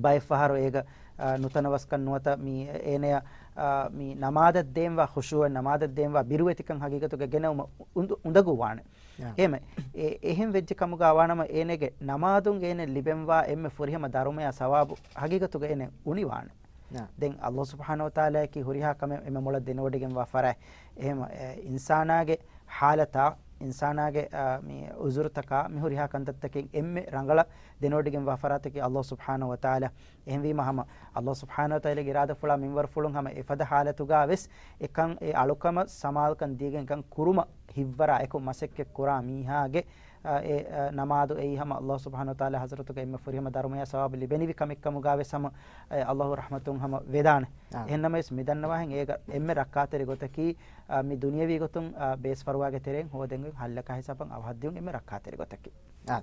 ބައެއް ފަހަރު އޭގަ، އާ، ނުތަނަވަސްކަން ނުވަތަ މި އޭނަޔަށް، އާ، މި ނަމާދަށް ދޭންވާ ޚުޝޫޢެއް، ނަމާދަށް ދޭންވާ ބިރުވެތިކަން ހަގީގަތުގަ ގެނައުމަށް އުނދަ-، އުނދަގޫ ވާނެ. އާ. އެހެމަ، އެ-، އެހެން ވެއްޖެ ކަމުގަ ވާނަމަ އޭނަގެ ނަމާދުން އޭނަ ލިބެންވާ އެންމެ ފުރިހަމަ ދަރުމަޔާ ސަވާބު ހަގީގަތުގަ އޭނަ އުނިވާނެ. އާ. ދެން ﷲ ސުބްޙާނަހޫ ވަތަޢާލާއަކީ ހުރިހާ ކަމެއް އެންމެ މޮޅަށް ދެނެވޮޑިގެންވާ ފަރާތް. އެހެމަ، އެ، އިންސާނާގެ ހާލަތާ، އިންސާނާގެ، އާ، މި އުޒުރުތަކާ މި ހުރިހާ ކަންތައްތަކެއް އެންމެ ރަނގަޅަށް ދެނެވޮޑިގެންވާ ފަރާތަކީ ﷲ ސުބްޙާނަހޫ ވަތަޢާލާ. އެހެންވީމަ ހަމަ ﷲ ސުބްޙާނަހޫ ވަތަޢާލާގެ އިރާދަފުޅާ މިންވަރުފުޅުން ހަމަ އެފަދަ ހާލަތުގަ ވެސް އެކަން އެ އަޅުކަމަށް ސަމާލުކަން ދީގެން އެކަން ކުރުމަށް ހިތްވަރާ އެކު މަސައްކަތް ކުރާ މީހާގެ، އަ، އެ، އަ، ނަމާދު އެއީ ހަމަ ﷲ ސުބްޙާނަހޫ ވަތަޢާލާ ޙަޟްރަތުގަ އެންމެ ފުރިހަމަ ދަރުމަޔާ ސަވާބު ލިބެނިވި ކަމެއް ކަމުގަ ވެސް ހަމަ، އެ، ﷲ ރަޙްމަތުން ހަމަ ވެދާނެ. އާ. އެހެންނަމަވެސް މި ދަންނަވާހެން އޭގަ އެންމެ ރައްކާތެރި ގޮތަކީ، އަ، މި ދުނިޔަވީ ގޮތުން، އަ، ބޭސްފަރުވާގެ ތެރެއިން ހޯދެން ހައްލަކާ ހިސާބަށް އަވަހަށް ދިޔުން އެންމެ ރައްކާތެރި ގޮތަކީ. އާ.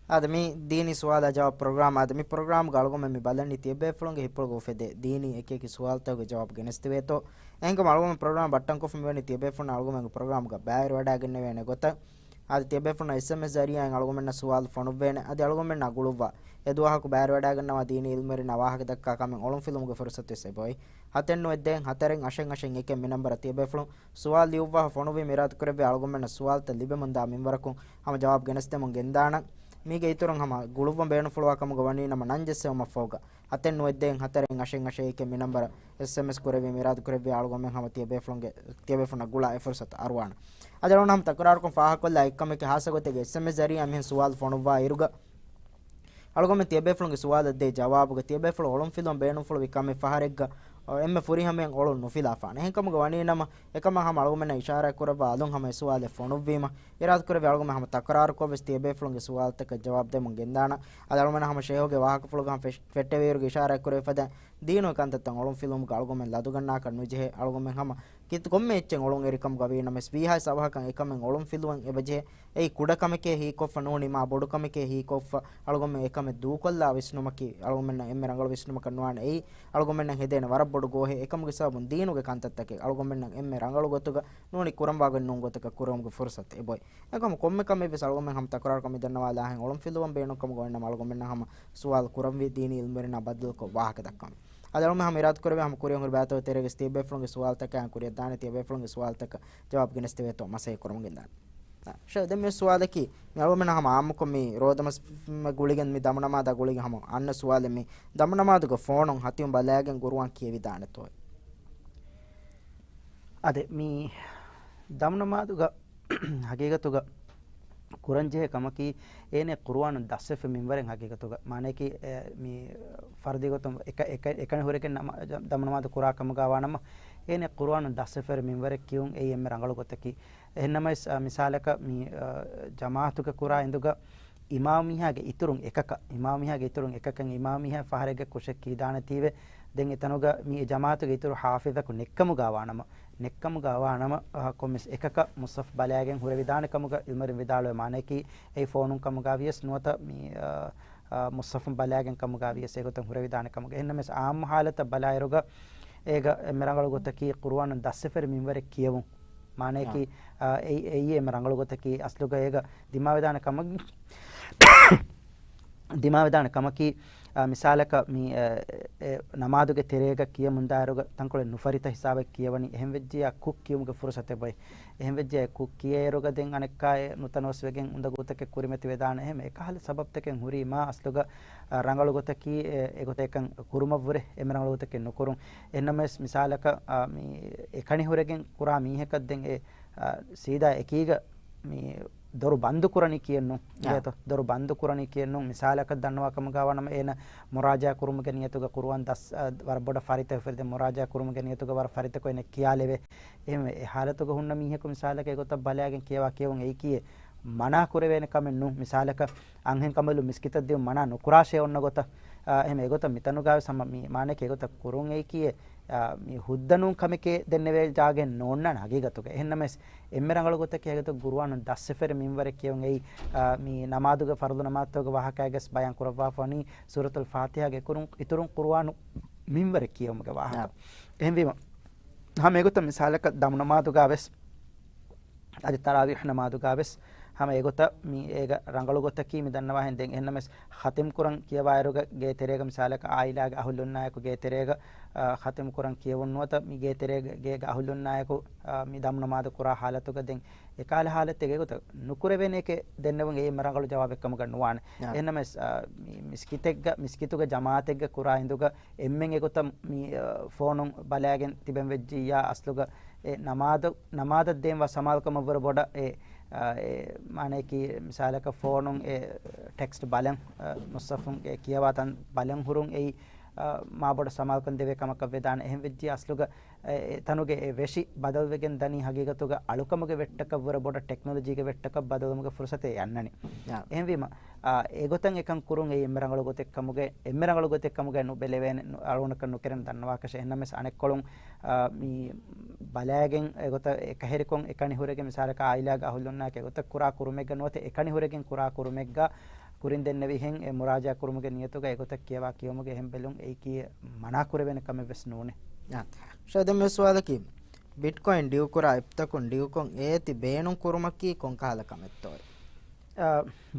އާދެ، މި ދީނީ ސުވާލާ ޖަވާބު ޕްރޮގްރާމް. އާދެ، މި ޕްރޮގްރާމްގަ އަޅުގަނޑުމެން މި ބަލަނީ ތިޔަބޭފުޅުންގެ ހިތްޕުޅުގަ އުފެދޭ ދީނީ އެކި އެކި ސުވާލުތަކުގެ ޖަވާބު ގެނެސްދެވޭތޯ. އެހެންކަމުން އަޅުގަނޑު ޕްރޮގްރާމް ބައްޓަންކޮށްފަ މިވަނީ ތިޔަބޭފުޅުން އަޅުގަނޑުމެންގެ ޕްރޮގްރާމްގަ ބައިވެރިވަޑައިގެންނެވޭނެ ގޮތަށް. އާދެ، ތިޔަބޭފުޅުން އެސްއެމްއެސް ޒަރީއާއިން އަޅުގަނޑުމެންނަށް ސުވާލު ފޮނުއްވޭނެ. އަދި އަޅުގަނޑުމެންނާ ގުޅުއްވާ އެ ދުވަހަކު ބައިވެރިވަޑައިގަންނަވާ ދީނީ އިލްމުވެރިންނާ ވާހަކަ ދައްކާ ކަމެއް އޮޅުންފިލުމުގެ ފުރުސަތުވެސް އެބައޮތް. ހަތެއް ނުވަ އެއް ދޭއް ހަތަރެއް އަށެއް އަށެއް އެކެއް މި ނަންބަރަށް ތިޔަބޭފުޅުން ސުވާލު ލިޔުއްވާފަ ފޮނުއްވީ މިރާދުކުރެއްވި އަޅުގަނޑުމެންނަށް ސުވާލުތައް ލިބެމުންދާ މިންވަރަކުން ހަމަ ޖަވާބު ގެނެސްދެމުން ގެންދާނަން. މީގެ އިތުރުން ހަމަ ގުޅުއްވަން ބޭނުންފުޅުވާ ކަމުގަ ވަނީ ނަމަ ނަން ޖެއްސެވުމަށްފަހުގަ ހަތެއް ނުވަ އެއް ދޭއް ހަތަރެއް އަށެއް އަށެއް އެކެއް މި ނަންބަރަށް އެސްއެމްއެސް ކުރެއްވި މިރާދުކުރެއްވި އަޅުގަނޑުމެން ހަމަ ތިޔަބޭފުޅުންގެ، ތިޔަބޭފުޅުންނަށް ގުޅާ އެ ފުރުސަތު އަރުވާނަން. އަދި އަޅުގަނޑު ހަމަ ތަކުރާރުކޮށް ފާހަގަކޮށްލާ އެއްކަމެކޭ ހާއްސަ ގޮތެއްގެ އެސްއެމްއެސް ޒަރީއާ މިހެން ސުވާލު ފޮނުއްވާ އިރުގަ އަޅުގަނޑުމެން ތިޔަބޭފުޅުންގެ ސުވާލަށް ދޭ ޖަވާބުގަ ތިޔަބޭފުޅުން އޮޅުންފިލުވަން ބޭނުންފުޅުވި ކަމެއް ފަހަރެއްގަ އެންމެ ފުރިހަމައިން އޮޅުން ނުފިލާފާނެ. އެހެންކަމުގަ ވަނީ ނަމަ، އެކަމަށް ހަމަ އަޅުގަނޑުމެންނަށް އިޝާރާތް ކުރައްވާ އަލުން ހަމަ އެ ސުވާލެއް ފޮނުއްވީމަ، އިރާދަކުރެއްވި އަޅުގަނޑުމެން ހަމަ ތަކުރާރުކޮށްވެސް ތިޔަބޭފުޅުންގެ ސުވާލުތަކަށް ޖަވާބު ދެމުން ގެންދާނަން. އަދި އަޅުގަނޑުމެން ހަމަ ޝޭހުގެ ވާހަކަފުޅުގަ ފެށް-، ފެއްޓެވިއިރުގެ އިޝާރާތް ކުރެވިފަދަ ދީނުގެ ކަންތައްތައް އޮޅުންފިލުވުމުގަ އަޅުގަނޑުމެން ލަދުގަންނާކަށް ނުޖެހޭ. އަޅުގަނޑުމެން ހަމަ ކިތަ-، ކޮންމެ އެއްޗެއް އޮޅުން އެރިކަމުގަ ވީނަމަވެސް، ވީހާވެސް އަވަހަކަށް އެކަމެއް އޮޅުންފިލުވަން އެބަޖެހޭ. އެއީ ކުޑަކަމެކޭ ހީކޮށްފަ ނޫނީ، މާ ބޮޑުކަމެކޭ ހީކޮށްފަ، އަޅުގަނޑުމެން އެކަމެއް ދޫކޮށްލާ ވިސްނުމަކީ އަޅުގަނޑުމެންނަށް އެންމެ ރަނގަޅު ވިސްނުމަކަށް ނުވާނެ. އެއީ އަޅުގަނޑުމެންނަށް ހެދޭނެ ވަރަށް ބޮޑު ގޯހެއް. އެކަމުގެ ސަބަބުން ދީނުގެ ކަންތައްތަކެއް އަޅުގަނޑުމެންނަށް އެންމެ ރަނގަޅު ގޮތުގަ ނޫނީ ކުރަންވާގޮތް ނޫން ގޮތަކަށް ކުރެވުމުގެ ފުރުސަތު އެބައޮތް. އެކަމު ކޮންމެ ކަމެއްވެސް އަޅުގަނޑުމެން ހަމަ ތަކުރާރުކޮށް މިދަންނަވާލާހެން އޮޅުންފިލުވަން ބޭނުންކަމުގަ އޮންނަމަ އަޅުގަނޑުމެންނަށް ހަމަ ސުވާލު ކުރަންވީ ދީނީ އިލްމުވެރިންނާ ބައްދަލުކޮށް ވާހަކަ ދައްކަން. އަދި އަޅުގަނޑުމެން ހަމަ އިރާދަކުރެއްވި ހަމަ ކުރިއަށް ހުރި ބައިތައް ތެރޭގަ ތިޔަބޭފުޅުންގެ ސުވާލުތަކާ ކުރިއަށް ދާނެ. ތިޔަބޭފުޅުންގެ ސުވާލުތަކަށް ޖަވާބު ގެނެސްދެވޭތޯ މަސައްކަތް ކުރަމުން ގެންދާނެ. ޝޭހް، ދެން މި ސުވާލަކީ، މި އަޅުގަނޑުމެން ހަމަ އާއްމުކޮށް މި ރޯދަމަސް ގުޅިގެން މި ދަމުނަމާދާ ގުޅިގެން ހަމަ އަންނަ ސުވާލެއް، މި ދަމުނަމާދުގަ ފޯނުން ހަތިޔުން ބަލައިގެން ގުރުއާން ކިޔެވިދާނެތޯ؟ އާދެ، މި ދަމުނަމާދުގަ ހަގީގަތުގަ ކުރަންޖެހޭ ކަމަކީ، އޭނެ ޤުރުއާނުން ދަސްވެފަ މިންވަރެއް ހަގީގަތުގަ. މާނައަކީ، އެ، މި ފަރުދީ ގޮތުން އެކަ-، އެކަ-، އެކަނި ހުރެގެން ނަމަ-، ދަމުނަމާދު ކުރާ ކަމުގަ ވާނަމަ، އޭނެ ޤުރުއާނުން ދަސްވެފަ މިންވަރެއް ކިޔުން އެއީ އެންމެ ރަނގަޅު ގޮތަކީ. އެހެންނަމަވެސް، އަ، މިސާލަކަށް މި، އަ، ޖަމާޢަތުގަ ކުރާ އިނދުގަ އިމާމީހާގެ އިތުރުން އެކަކަށް، އިމާމީހާގެ އިތުރުން އެކަކަށް، އިމާމީހާ ފަހަރެއްގެ ކުށެއް ކީދާނެތީވެ. ދެން އެތަނުގަ މި ޖަމާއަތުގެ އިތުރު ޙާފިޒަކު ނެއްކަމުގަ ވާނަމަ، ނެއްކަމުގަ ވާނަމަ، އަ، ކޮންމެސް އެކަކަށް މުޞްޙަފް ބަލާގެން ހުރެވިދާނެ ކަމުގަ ޢިލްމުވެރިން ވިދާޅުވޭ. މާނަޔަކީ އެއީ ފޯނުން ކަމުގަ ވިޔަސް ނުވަތަ މި، އަ، އަ، މުޞްޙަފުން ބަލާގެން ކަމުގަ ވިޔަސް އެގޮތަށް ހުރެވިދާނެ ކަމުގަ. އެހެންނަމަވެސް ޢާއްމު ޙާލަތަށް ބަލާއިރުގަ އޭގަ އެންމެ ރަނގަޅު ގޮތަކީ ޤުރުއާނުން ދަސްވެފައި މިންވަރެއް ކިޔެވުން. މާނަޔަކީ، އާ. އާ، އެއީ، އެއީ އެންމެ ރަނގަޅު ގޮތަކީ އަސްލުގަ އޭގަ ދިމާވެދާނެ ކަމަކީ، ދިމާވެދާނެ ކަމަކީ، އާ، މިސާލަކަށް މި، އެ، އެ، ނަމާދުގެ ތެރޭގަ ކިޔަމުންދާއިރުގަ ތަންކޮޅެއް ނުފަރިތަ ހިސާބަށް ކިޔަވަނީ. އެހެން ވެއްޖިއްޔާ ކުށް ކިޔުމުގެ ފުރުޞަތެއް އޮތް. އެހެން ވެއްޖެ ކުށް ކިޔޭއިރުގަ ދެން އަނެއްކާ އެ ނުތަނަވަސްވެގެން އުނދަގޫތަކެއް ކުރިމަތިވެދާނެ. އެހެން އެކަހަލަ ސަބަބުތަކެއް ހުރީ މާ އަސްލުގަ، އާ، ރަނގަޅު ގޮތަކީ އެ، އެގޮތަށް އެކަން ކުރުމަށްވުރެ އެންމެ ރަނގަޅު ގޮތަކީ ނުކުރުން. އެހެންނަމަވެސް މިސާލަކަށް، އާ، މި އެކަނި ހުރެގެން ކުރާ މީހަކަށް ދެން އެ، އާ، ސީދާ އެކީގަ މި ދޮރު ބަންދު ކުރަނީ ކިޔެއްނު. އާ. އިނގޭތޯ؟ ދޮރު ބަންދު ކުރަނީ ކިޔެއްނު. މިސާލަކަށް ދަންނަވާ ކަމުގަ ވާނަމަ އޭނަ މުރާޖާ ކުރުމުގެ ނިޔަތުގަ ޤުރުއާން ދަސް، އާ، ވަރަށް ބޮޑަށް ފަރިތަ ފެރިދެ މުރާޖާ ކުރުމުގެ ނިޔަތުގަ ވަރަށް ފަރިތަކޮށް އޭނަ ކިޔާލެވޭ. އެހެން އެ ޙާލަތުގަ ހުންނަ މީހަކު މިސާލަކަށް އެގޮތަށް ބަލާގެން ކިޔަވާ ކިޔެވުން އެއީކީއެއް މަނާ ކުރެވޭނެ ކަމެއް ނޫން. މިސާލަކަށް އަންހެން ކަނބަލު މިސްކިތަށް ދިއުން މަނާ ނުކުރާށޭ އޮންނަ ގޮތަށް. އާ، އެހެން އެގޮތަށް މިތަނުގަވެސް ހަމަ މި މާނައަކީ އެގޮތަށް ކުރުން އެއީކީއެއް، އާ، މި ހުއްދަ ނޫން ކަމެކޭ ދެންނެވޭ ޖާގައެއް ނޯންނާނެ ހަގީގަތުގަ. އެހެންނަމަވެސް އެންމެ ރަނގަޅު ގޮތަކީ ހަގީގަތުގަ ޤުރުއާނުން ދަސްވެފައި މިންވަރެއް ކިޔެވުން އެއީ، އާ، މި ނަމާދުގެ ފަރުޟު ނަމާދުތަކުގެ ވާހަކައިގަސް ބަޔާން ކުރައްވާފަވަނީ ސޫރަތުލް ފާތިޙާގެ ކުރުން އިތުރުން ޤުރުއާނު މިންވަރެއް ކިޔެވުމުގެ ވާހަކަ. އާ. އެހެންވީމަ، ހަމަ އެގޮތަށް މިސާލަކަށް ދަމުނަމާދުގަވެސް، އަދި ތަރާވީޙް ނަމާދުގަވެސް، ހަމަ އެގޮތަށް މި އޭގަ ރަނގަޅު ގޮތަކީ މި ދަންނަވާހެން ދެން އެހެންނަމަވެސް ޚަތިމް ކުރަން ކިޔަވާއިރުގަ ގޭ ތެރޭގަ މިސާލަކަށް އާއިލާގެ އަހުލުންނާއެކު ގޭ ތެރޭގަ، އާ، ޚަތިމް ކުރަން ކިޔެވުން ނުވަތަ މި ގޭ ތެރޭގަ ގޭގަ އަހުލުންނާއެކު، އާ، މި ދަމުނަމާދު ކުރާ ޙާލަތުގަ ދެން އެކަހަލަ ޙާލަތެއް އެގޮތަށް ނުކުރެވޭނެކޭ ދެންނެވުން އެއީ އެންމެ ރަނގަޅު ޖަވާބެއް ކަމުގަ ނުވާނެ. އާ. އެހެންނަމަވެސް، އާ، މި މިސްކިތެއްގަ، މިސްކިތުގެ ޖަމާޢަތެއްގަ ކުރާ އިނދުގަ އެންމެން އެގޮތަށް މި، އާ، ފޯނުން ބަލާގެން ތިބެން ވެއްޖިއްޔާ އަސްލުގަ އެ ނަމާދު، ނަމާދަށް ދޭން ވާ ސަމާލުކަމަށްވުރެ ބޮޑަށް އެ، އާ، އެ މާނައަކީ މިސާލަކަށް ފޯނުން އެ ޓެކްސްޓް ބަލަން، އާ، މުޞްޙަފުން އެ ކިޔަވާ ތަން ބަލަން ހުރުން އެއީ، އާ، މާ ބޮޑަށް ސަމާލުކަން ދެވޭ ކަމަކަށް ވެދާނެ. އެހެން ވެއްޖިއްޔާ އަސްލުގަ އެ، އެ ތަނުގެ އެ ވެށި ބަދަލުވެގެން ދަނީ ހަގީގަތުގަ އަޅުކަމުގެ ވެއްޓަކަށްވުރެ ބޮޑަށް ޓެކްނޮލޮޖީގެ ވެއްޓަކަށް ބަދަލުވުމުގެ ފުރުޞަތެއް އަންނަނީ. އާ. އެހެންވީމަ، އާ، އެގޮތަށް އެކަން ކުރުން އެއީ އެންމެ ރަނގަޅު ގޮތެއް ކަމުގެ، އެންމެ ރަނގަޅު ގޮތެއް ކަމުގައި ނުބެލެވޭނެ، ނު-، އަޅުގަނޑަކަށް ނުކެރެން ދަންނަވާކަށެއް. އެހެންނަމަވެސް އަނެއްކޮޅުން، އާ، މި ބަލާގެން އެގޮތަށް އެކަހެރިކޮށް އެކަނި ހުރެގެން މިސާލަކަށް އާއިލާގެ އަހުލުންނާއެކު އެގޮތަށް ކުރާ ކުރުމެއްގަ ނުވަތަ އެކަނި ހުރެގެން ކުރާ ކުރުމެއްގަ ކުރިން ދެންނެވިހެން އެ މުރާޖާ ކުރުމުގެ ނިޔަތުގަ އެގޮތަށް ކިޔަވާ ކިޔުމުގެ އެހެން ބެލުން އެއީކީ މަނާ ކުރެވޭނެ ކަމެއް ވެސް ނޫނޭ. އާ. ޝައިދަ މި ސުވާލަކީ، ބިޓްކޮއިން ޑިއު ކުރާ އެޕްތަކުން ޑިއުކޮށް އޭތި ބޭނުން ކުރުމަކީ ކޮންކަހަލަ ކަމެއްތޯއޭ؟ އާ،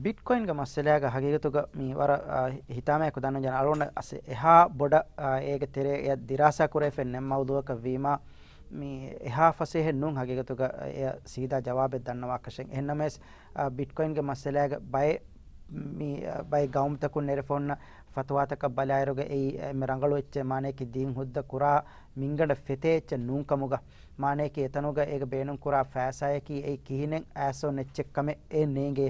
ބިޓްކޮއިންގެ މައްސަލައިގަ ހަގީގަތުގަ މި ވަރަށް، އާ، ހިތާމައެކު ދަންނަވަން ޖެހޭ އަޅުގަނޑަށް އަސް އެހާ ބޮޑަށް، އާ، އޭގެ ތެރޭ އެ ދިރާސާ ކުރެވިފައެއް ނެތް މައުޟޫއަކަށް ވީމާ، މި އެހާ ފަސޭހައެއް ނޫން ހަގީގަތުގަ އެ ސީދާ ޖަވާބެއް ދަންނަވާކަށެއް. އެހެންނަމަވެސް، އާ، ބިޓްކޮއިންގެ މައްސަލައިގަ ބައެއް މި، އާ، ބައެއް ގައުމުތަކުން ނެރެފަ އޮންނަ ފަތުވާތަކަށް ބަލާއިރުގަ އެއީ އެންމެ ރަނގަޅު އެއްޗެއް މާނައަކީ ދީން ހުއްދަ ކުރާ މިންގަނޑަށް ފެތޭ އެއްޗެއް ނޫން ކަމުގަ، މާނައަކީ އެތަނުގަ އޭގަ ބޭނުން ކުރާ ފައިސާއަކީ އެއީ ކިހިނެއް އައިސް އޮންނަ އެއްޗެއް ކަމެއް އެ ނޭނގޭ.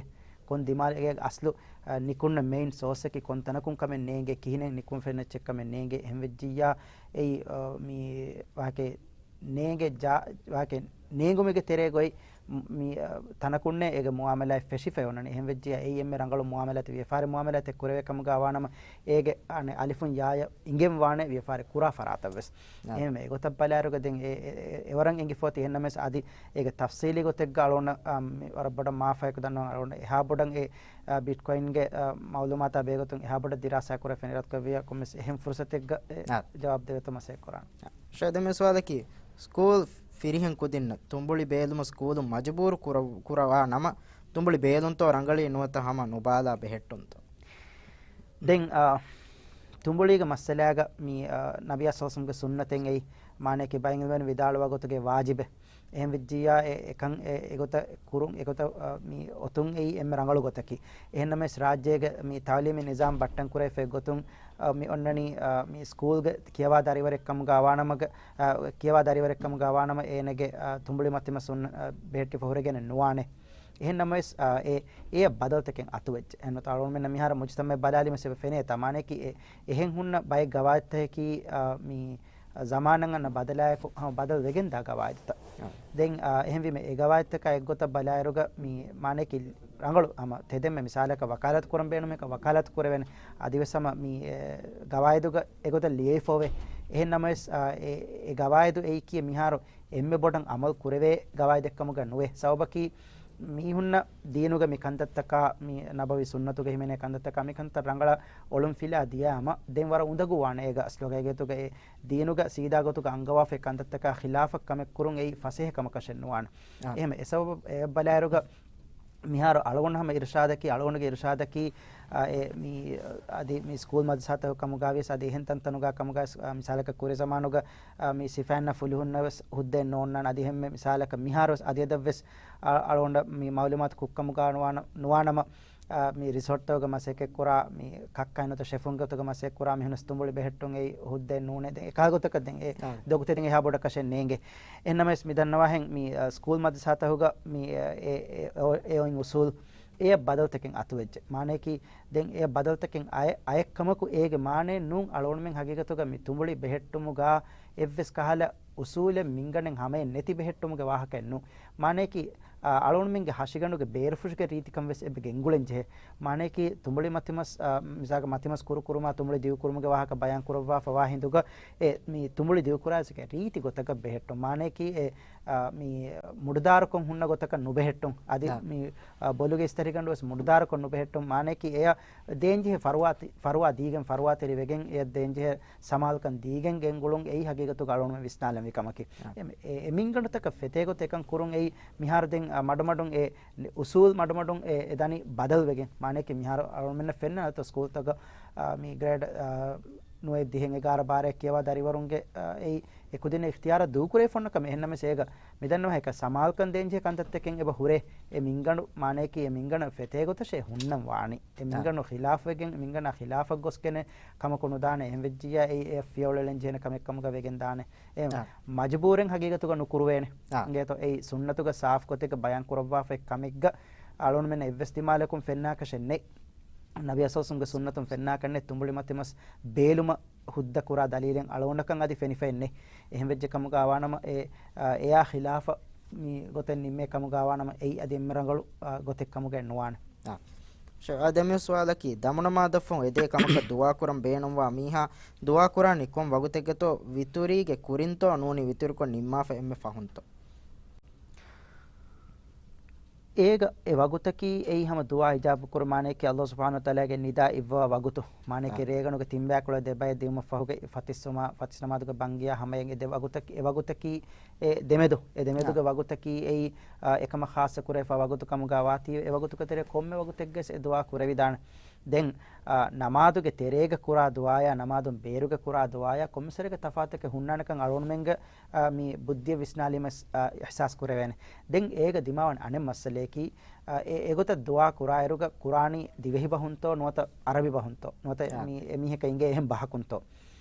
ކޮން ދިމާލެއްގެ އަސްލު، އަ، ނިކުންނަ މެއިން ސޯސްއަކީ ކޮން ތަނަކުން ކަމެއް ނޭނގޭ، ކިހިނެއް ނިކުން ފެންނަ އެއްޗެއް ކަމެއް ނޭނގޭ. އެހެން ވެއްޖިއްޔާ އެއީ، އަ، މި ވާހަކަ ނޭނގޭ ޖާ-، ވާހަކަ ނޭނގުމުގެ ތެރޭގައި މި، އަ، ތަނަކުންނޭ އޭގެ މުއާމަލާތް ފެށިފައި އޮންނަނީ. އެހެން ވެއްޖިއްޔާ އެއީ އެންމެ ރަނގަޅު މުއާމަލާތެއް ވިޔަފާރި މުއާމަލާތެއް ކުރެވޭ ކަމުގަ ވާނަމަ އޭގެ އަނެއް އަލިފުން ޔާއަށް އިނގެންވާނެ ވިޔަފާރި ކުރާ ފަރާތަށް ވެސް. އާ. އެހެންވެ، އެގޮތަށް ބަލާއިރުގަ ދެން އެ، އެ، އެ، އެވަރަށް އެނގިފަ އޮތީ. އެހެންނަމަވެސް އަދި އޭގެ ތަފްސީލީ ގޮތެއްގަ އަޅުގަނޑަށް، އާ، މި ވަރަށް ބޮޑަށް މާފައެކު ދަންނަވަން އަޅުގަނޑަށް އެހާ ބޮޑަށް އެ، އާ، ބިޓްކޮއިންގެ، އާ، މައުލޫމާތާ ބެހޭގޮތުން އެހާ ބޮޑަށް ދިރާސާ ކުރެވިފައި ނުވާތަން ކޮށްފަ ކޮންމެސް އެހެން ފުރުސަތެއްގަ އެ އާ. ޖަވާބު ދެވޭތޯ މަސައްކަތް ކުރާނެ. އާ. ޝައިދަ މި ސުވާލަކީ، ސްކޫލް ފިރިހެން ކުދިންނަށް ތުނބުޅި ބޭލުމަށް ސްކޫލުން މަޖުބޫރު ކުރަ-، ކުރަވާ ނަމަ، ތުނބުޅި ބޭލުންތޯ ރަނގަޅީ ނުވަތަ ހަމަ ނުބާލާ ބެހެއްޓުންތޯ؟ ދެން، އާ، ތުނބުޅީގެ މައްސަލާގަ މި، އާ، ނަބިއްޔާ ޞައްލަﷲު ޢަލައިހި ވަސައްލަމްގެ ސުންނަތެއް އެއީ، މާނައަކީ ބައެއް ޢިލްމުވެރިން ވިދާޅުވާ ގޮތުގެ ވާޖިބެއް. އެހެން ވެއްޖިއްޔާ އެ، އެކަން އެ، އެގޮތަށް ކުރުން، އެގޮތަށް، އާ، މި އޮތުން އެއީ އެންމެ ރަނގަޅު ގޮތަކީ. އެހެންނަމަވެސް ރާއްޖޭގެ މި ތަޢުލީމީ ނިޒާމް ބައްޓަން ކުރެވިފައި ގޮތުން، އާ، މި އޮންނަނީ، އާ، މި ސްކޫލްގެ ކިޔަވާ ދަރިވަރެއް ކަމުގަ ވާނަމަގަ، އާ، ކިޔަވާ ދަރިވަރެއް ކަމުގަ ވާނަމަ އޭނަގެ، އާ، ތުނބުޅި މަތިމަ ސުން-، އާ، ބެހެއްޓިފަ ހުރެގެނެއް ނުވާނެ. އެހެން ނަމަވެސް، އާ، އެ، އެއަށް ބަދަލުތަކެއް އަތުވެއްޖެ. އެހެން ނުވަތަ އަޅުގަނޑުމެންނަށް މިހާރު މުޖުތަމަޢަށް ބަލާލީމަސް އެބަ ފެނޭތާ. މާނައަކީ އެ، އެހެން ހުންނަ ބައެއް ގަވާއިދުތަކަކީ، އާ، މި ޒަމާނަށް އަންނަ ބަދަލާއެކު ހަމަ ބަދަލު ވެގެން ދާ ގަވާއިދުތައް. އާ. ދެން، އާ، އެހެންވީމަ އެ ގަވާއިދުތަކާ އެއްގޮތަށް ބަލާއިރުގަ މި މާނައަކީ ރަނގަޅު ހަމަ ތެދެއްމެ މިސާލަކަށް ވަކާލަތު ކުރަން ބޭނުމެކަ ވަކާލަތު ކުރެވޭނެ. އަދިވެސް ހަމަ މި، އެ، ގަވާއިދުގަ އެގޮތަށް ލިޔެވިފޯވޭ. އެހެން ނަމަވެސް، އާ، އެ، އެ ގަވާއިދު އެއީކީ މިހާރު އެންމެ ބޮޑަށް އަމަލު ކުރެވޭ ގަވާއިދެއްކަމުގަ ނުވޭ. ސަބަބަކީ މީހުންނަށް ދީނުގަ މި ކަންތައްތަކާ، މި ނަބަވީ ސުންނަތުގަ ހިމެނޭ ކަންތައްތަކާ މި ކަންތައް ރަނގަޅަށް އޮޅުން ފިލާ ދިޔައިމަ ދެން ވަރަށް އުނދަގޫވާނެ އޭގަ އަސްލުގައިގެތުގަ އެ ދީނުގަ ސީދާ ގޮތުގަ އަންގަވާފައި ކަންތައްތަކާ ޚިލާފަށް ކަމެއް ކުރުން އެއީ ފަސޭހަ ކަމަކަށެއް ނުވާނެ. އާ. އެހެމަ އެ ސަބަބު އެ ބަލާއިރުގަ މިހާރު އަޅުގަނޑު ހަމަ އިރުޝާދަކީ، އަޅުގަނޑުގެ އިރުޝާދަކީ، އާ، އެ، މި، އަދި މި ސްކޫލް މަދްރަސާތަކު ކަމުގަ ވިޔަސް އަދި އެހެން ތަންތަނުގަ ކަމުގަ ވިޔަސް، އާ، މިސާލަކަށް ކުރި ޒަމާނުގަ، އާ، މި ސިފައިންނަށް ފުލުހުންނަށް ވެސް ހުއްދައެއް ނޯންނާނެ. އަދި އެހެންމެ މިސާލަކަށް މިހާރު ވެސް އަދި އަދަށް ވެސް، އާ، އަޅުގަނޑަށް މި މައުލޫމާތު ކުށްކަމުގަ ނުވާނަ-، ނުވާނަމަ، އާ، މި ރިސޯޓްތަކުގަ މަސައްކަތް ކުރާ، މި ކައްކައިން ނުވަތަ ޝެފުން ގޮތުގަ މަސައްކަތް ކުރާ މީހުން ތުނބުޅި ބެހެއްޓުން އެއީ ހުއްދައެއް ނޫނޭ. ދެން އެކާ ގޮތަކަށް ދެން އެ ދޮގުތެރެއިން އެހާ ބޮޑަކަށެއް ނޭނގެ. އެހެންނަމަވެސް މި ދަންނަވާހެން މި، އަ، ސްކޫލް މަދްރަސާތަކުގަ މި، އަ، އެ، އެ، އެ، އެ އޮތް އުސޫލް އެއަށް ބަދަލުތަކެއް އަތުވެއްޖެ. މާނަޔަކީ ދެން އެއަށް ބަދަލުތަކެއް އައެ-، އައެއްކަމަކު އޭގެ މާނައެއް ނޫން އަޅުގަނޑުމެން ހަގީގަތުގަ މި ތުނބުޅި ބެހެއްޓުމުގަ އެއްވެސް ކަހަލަ އުސޫލެއް މިންގަނޑެއް ހަމައެއް ނެތި ބެހެއްޓުމުގެ ވާހަކައެއް ނޫން. މާނަޔަކީ، އަ، އަޅުގަނޑުމެންގެ ހަށިގަނޑުގެ ބޭރުފުށުގެ ރީތިކަން ވެސް އެބަ ގެންގުޅެން ޖެހޭ. މާނަޔަކީ ތުނބުޅި މަތިމަސް، އަ، މިސާލަކަށް މަތިމަސް ކުރު ކުރުމާ ތުނބުޅި ދިގު ކުރުމުގެ ވާހަކަ ބަޔާން ކުރައްވާފަ ވާ ހިނދުގަ އެ މި ތުނބުޅި ދިގު ކުރާސްގެ ރީތި ގޮތަކަށް ބެހެއްޓުން. މާނަޔަކީ އެ، އަ، މި މުޑުދާރުކޮށް ހުންނަ ގޮތަކަށް ނުބެހެއްޓުން. އަދި އާ. މި، އަ، ބޮލުގެ އިސްތަށިގަނޑު ވެސް މުޑުދާރުކޮށް ނުބެހެއްޓުން. މާނަޔަކީ އެއަށް ދޭންޖެހޭ ފަރުވާ ތި-، ފަރުވާ ދީގެން ފަރުވާތެރި ވެގެން އެއަށް ދޭންޖެހޭ ސަމާލުކަން ދީގެން ގެންގުޅުން އެއީ ހަގީގަތުގަ އަޅުގަނޑުމެން ވިސްނާލަންވީ ކަމަކީ. އާ. އެ، އެ، އެ މިންގަނޑުތަކަށް ފެތޭގޮތަށް އެކަން ކުރުން އެއީ މިހާރު ދެން، އަ، މަޑުމަޑުން އެ އުސޫލް މަޑުމަޑުން އެ، އެ ދަނީ ބަދަލުވެގެން. މާނަޔަކީ މިހާރު އަޅުގަނޑުމެންނަށް ފެންނަ ނަތަ ސްކޫލްތަކަށް، އާ، މި ގްރޭޑް، އާ، ނުވައެއް ދިހައެއް އެގާރަ ބާރައެއް ކިޔަވާ ދަރިވަރުންގެ، އާ، އެއީ އެ ކުދިންނަށް އިޚްތިޔާރަށް ދޫކުރެވިފަ އޮންނަ ކަމެއް. އެހެންނަމަވެސް އޭގަ މިދަންނަވާ އެކަ ސަމާލުކަން ދޭންޖެހޭ ކަންތައްތަކެއް އެބަ ހުރޭ. އެ މިންގަނޑު މާނަޔަކީ އެ މިންގަނޑަށް ފެތޭގޮތަށޭ ހުންނަން ވާނީ. އެ އާ. މިންގަނޑު ޚިލާފްވެގެން، މިންގަނޑާ ޚިލާފަށް ގޮސްގެނެ ކަމަކު ނުދާނެ. އެހެން ވެއްޖިއްޔާ އެ، އެ ފިޔަވަޅު އެޅެން ޖެހޭނެ ކަމެއް ކަމުގަ ވެގެން ދާނެ. އެ އާ. މަޖުބޫރެން ހަގީގަތުގަ ނުކުރުވޭނެ. އާ. އިނގޭތޯ އެއީ ސުންނަތުގަ ސާފް ގޮތެއްގަ ބަޔާން ކުރައްވާފައި ކަމެއްގަ އަޅުގަނޑުމެންނަށް އެއްވެސް ދިމާލަކުން ފެންނާކަށެއް ނެތް. ނަބީ އަސްލުގެ ސުންނަތުން ފެންނާކަށް ނެތް ތުނބުޅި މަތިމަސް ބޭލުމަށް ހުއްދަ ކުރާ ދަލީލެއް އަޅުގަނޑަކަށް އަދި ފެނިފައެއް ނެތް. އެހެން ވެއްޖެ ކަމުގަ ވާނަމަ އެ، އާ، އެއާ ޚިލާފަށް މި ގޮތެއް ނިންމޭ ކަމުގަ ވާނަމަ އެއީ އަދި އެންމެ ރަނގަޅު، އާ، ގޮތެއް ކަމުގައި ނުވާނެ. އާ. ޝަ-، އާ، ދެން މި ސުވާލަކީ، ދަމުނަމާދަށްފަހު އެދޭ ކަމަކަށް ދުޢާ ކުރަން ބޭނުންވާ މީހާ ދުޢާ ކުރާނީ ކޮން ވަގުތެއްގެތޯ؟ ވިތުރީގެ ކުރިންތޯ ނޫނީ ވިތުރިކޮށް ނިންމާފަ އެންމެ ފަހުންތޯ؟ އޭގަ އެ ވަގުތަކީ އެއީ ހަމަ ދުޢާ އިޖާބަ ކުރު މާނަޔަކީ އައްލާހު ސުބްޙާނަހު ވަތަޢާލާގެ ނިދާ އިއްވާ ވަގުތު. މާނަޔަކީ އާ. ރޭގަނޑުގެ ތިން ބަޔަކުޅަ ދެ ބަޔަށް ދިއުމަށް ފަހުގެ ފަތިސް ނަމާ-، ފަތިސް ނަމާދުގެ ބަންގިޔާ ހަމަޔަށް އެ ދެ ވަގުތަކީ، އެ ދެމެދު، އެ ދެމެދުގެ އާ. ވަގުތަކީ އެއީ، އާ، އެކަމަށް ޚާއްޞަ ކުރެވިފާ ވަގުތު ކަމުގަ ވާތީ، އެ ވަގުތުގެ ތެރޭ ކޮންމެ ވަގުތެއްގަސް އެ ދުޢާ ކުރެވިދާނެ. ދެން، އާ، ނަމާދުގެ ތެރޭގަ ކުރާ ދުޢާޔާ، ނަމާދުން ބޭރުގަ ކުރާ ދުޢާޔާ ކޮންމެސް ވަރެއްގެ ތަފާތަކެއް ހުންނާނެކަން އަޅުގަނޑުމެންގެ، އާ، މި ބުއްދިއަށް ވިސްނާލީމަސް، އާ، އިޙްސާސް ކުރެވޭނެ. ދެން އޭގަ ދިމާވާނެ އަނެއް މައްސަލަޔަކީ، އާ، އެ، އެގޮތަށް ދުޢާ ކުރާއިރުގަ ކުރާނީ ދިވެހި ބަހުންތޯ ނުވަތަ އަރަބި ބަހުންތޯ؟ ނުވަތަ އާ. މި އެމީހަކަށް އިނގޭ އެހެން ބަހަކުންތޯ؟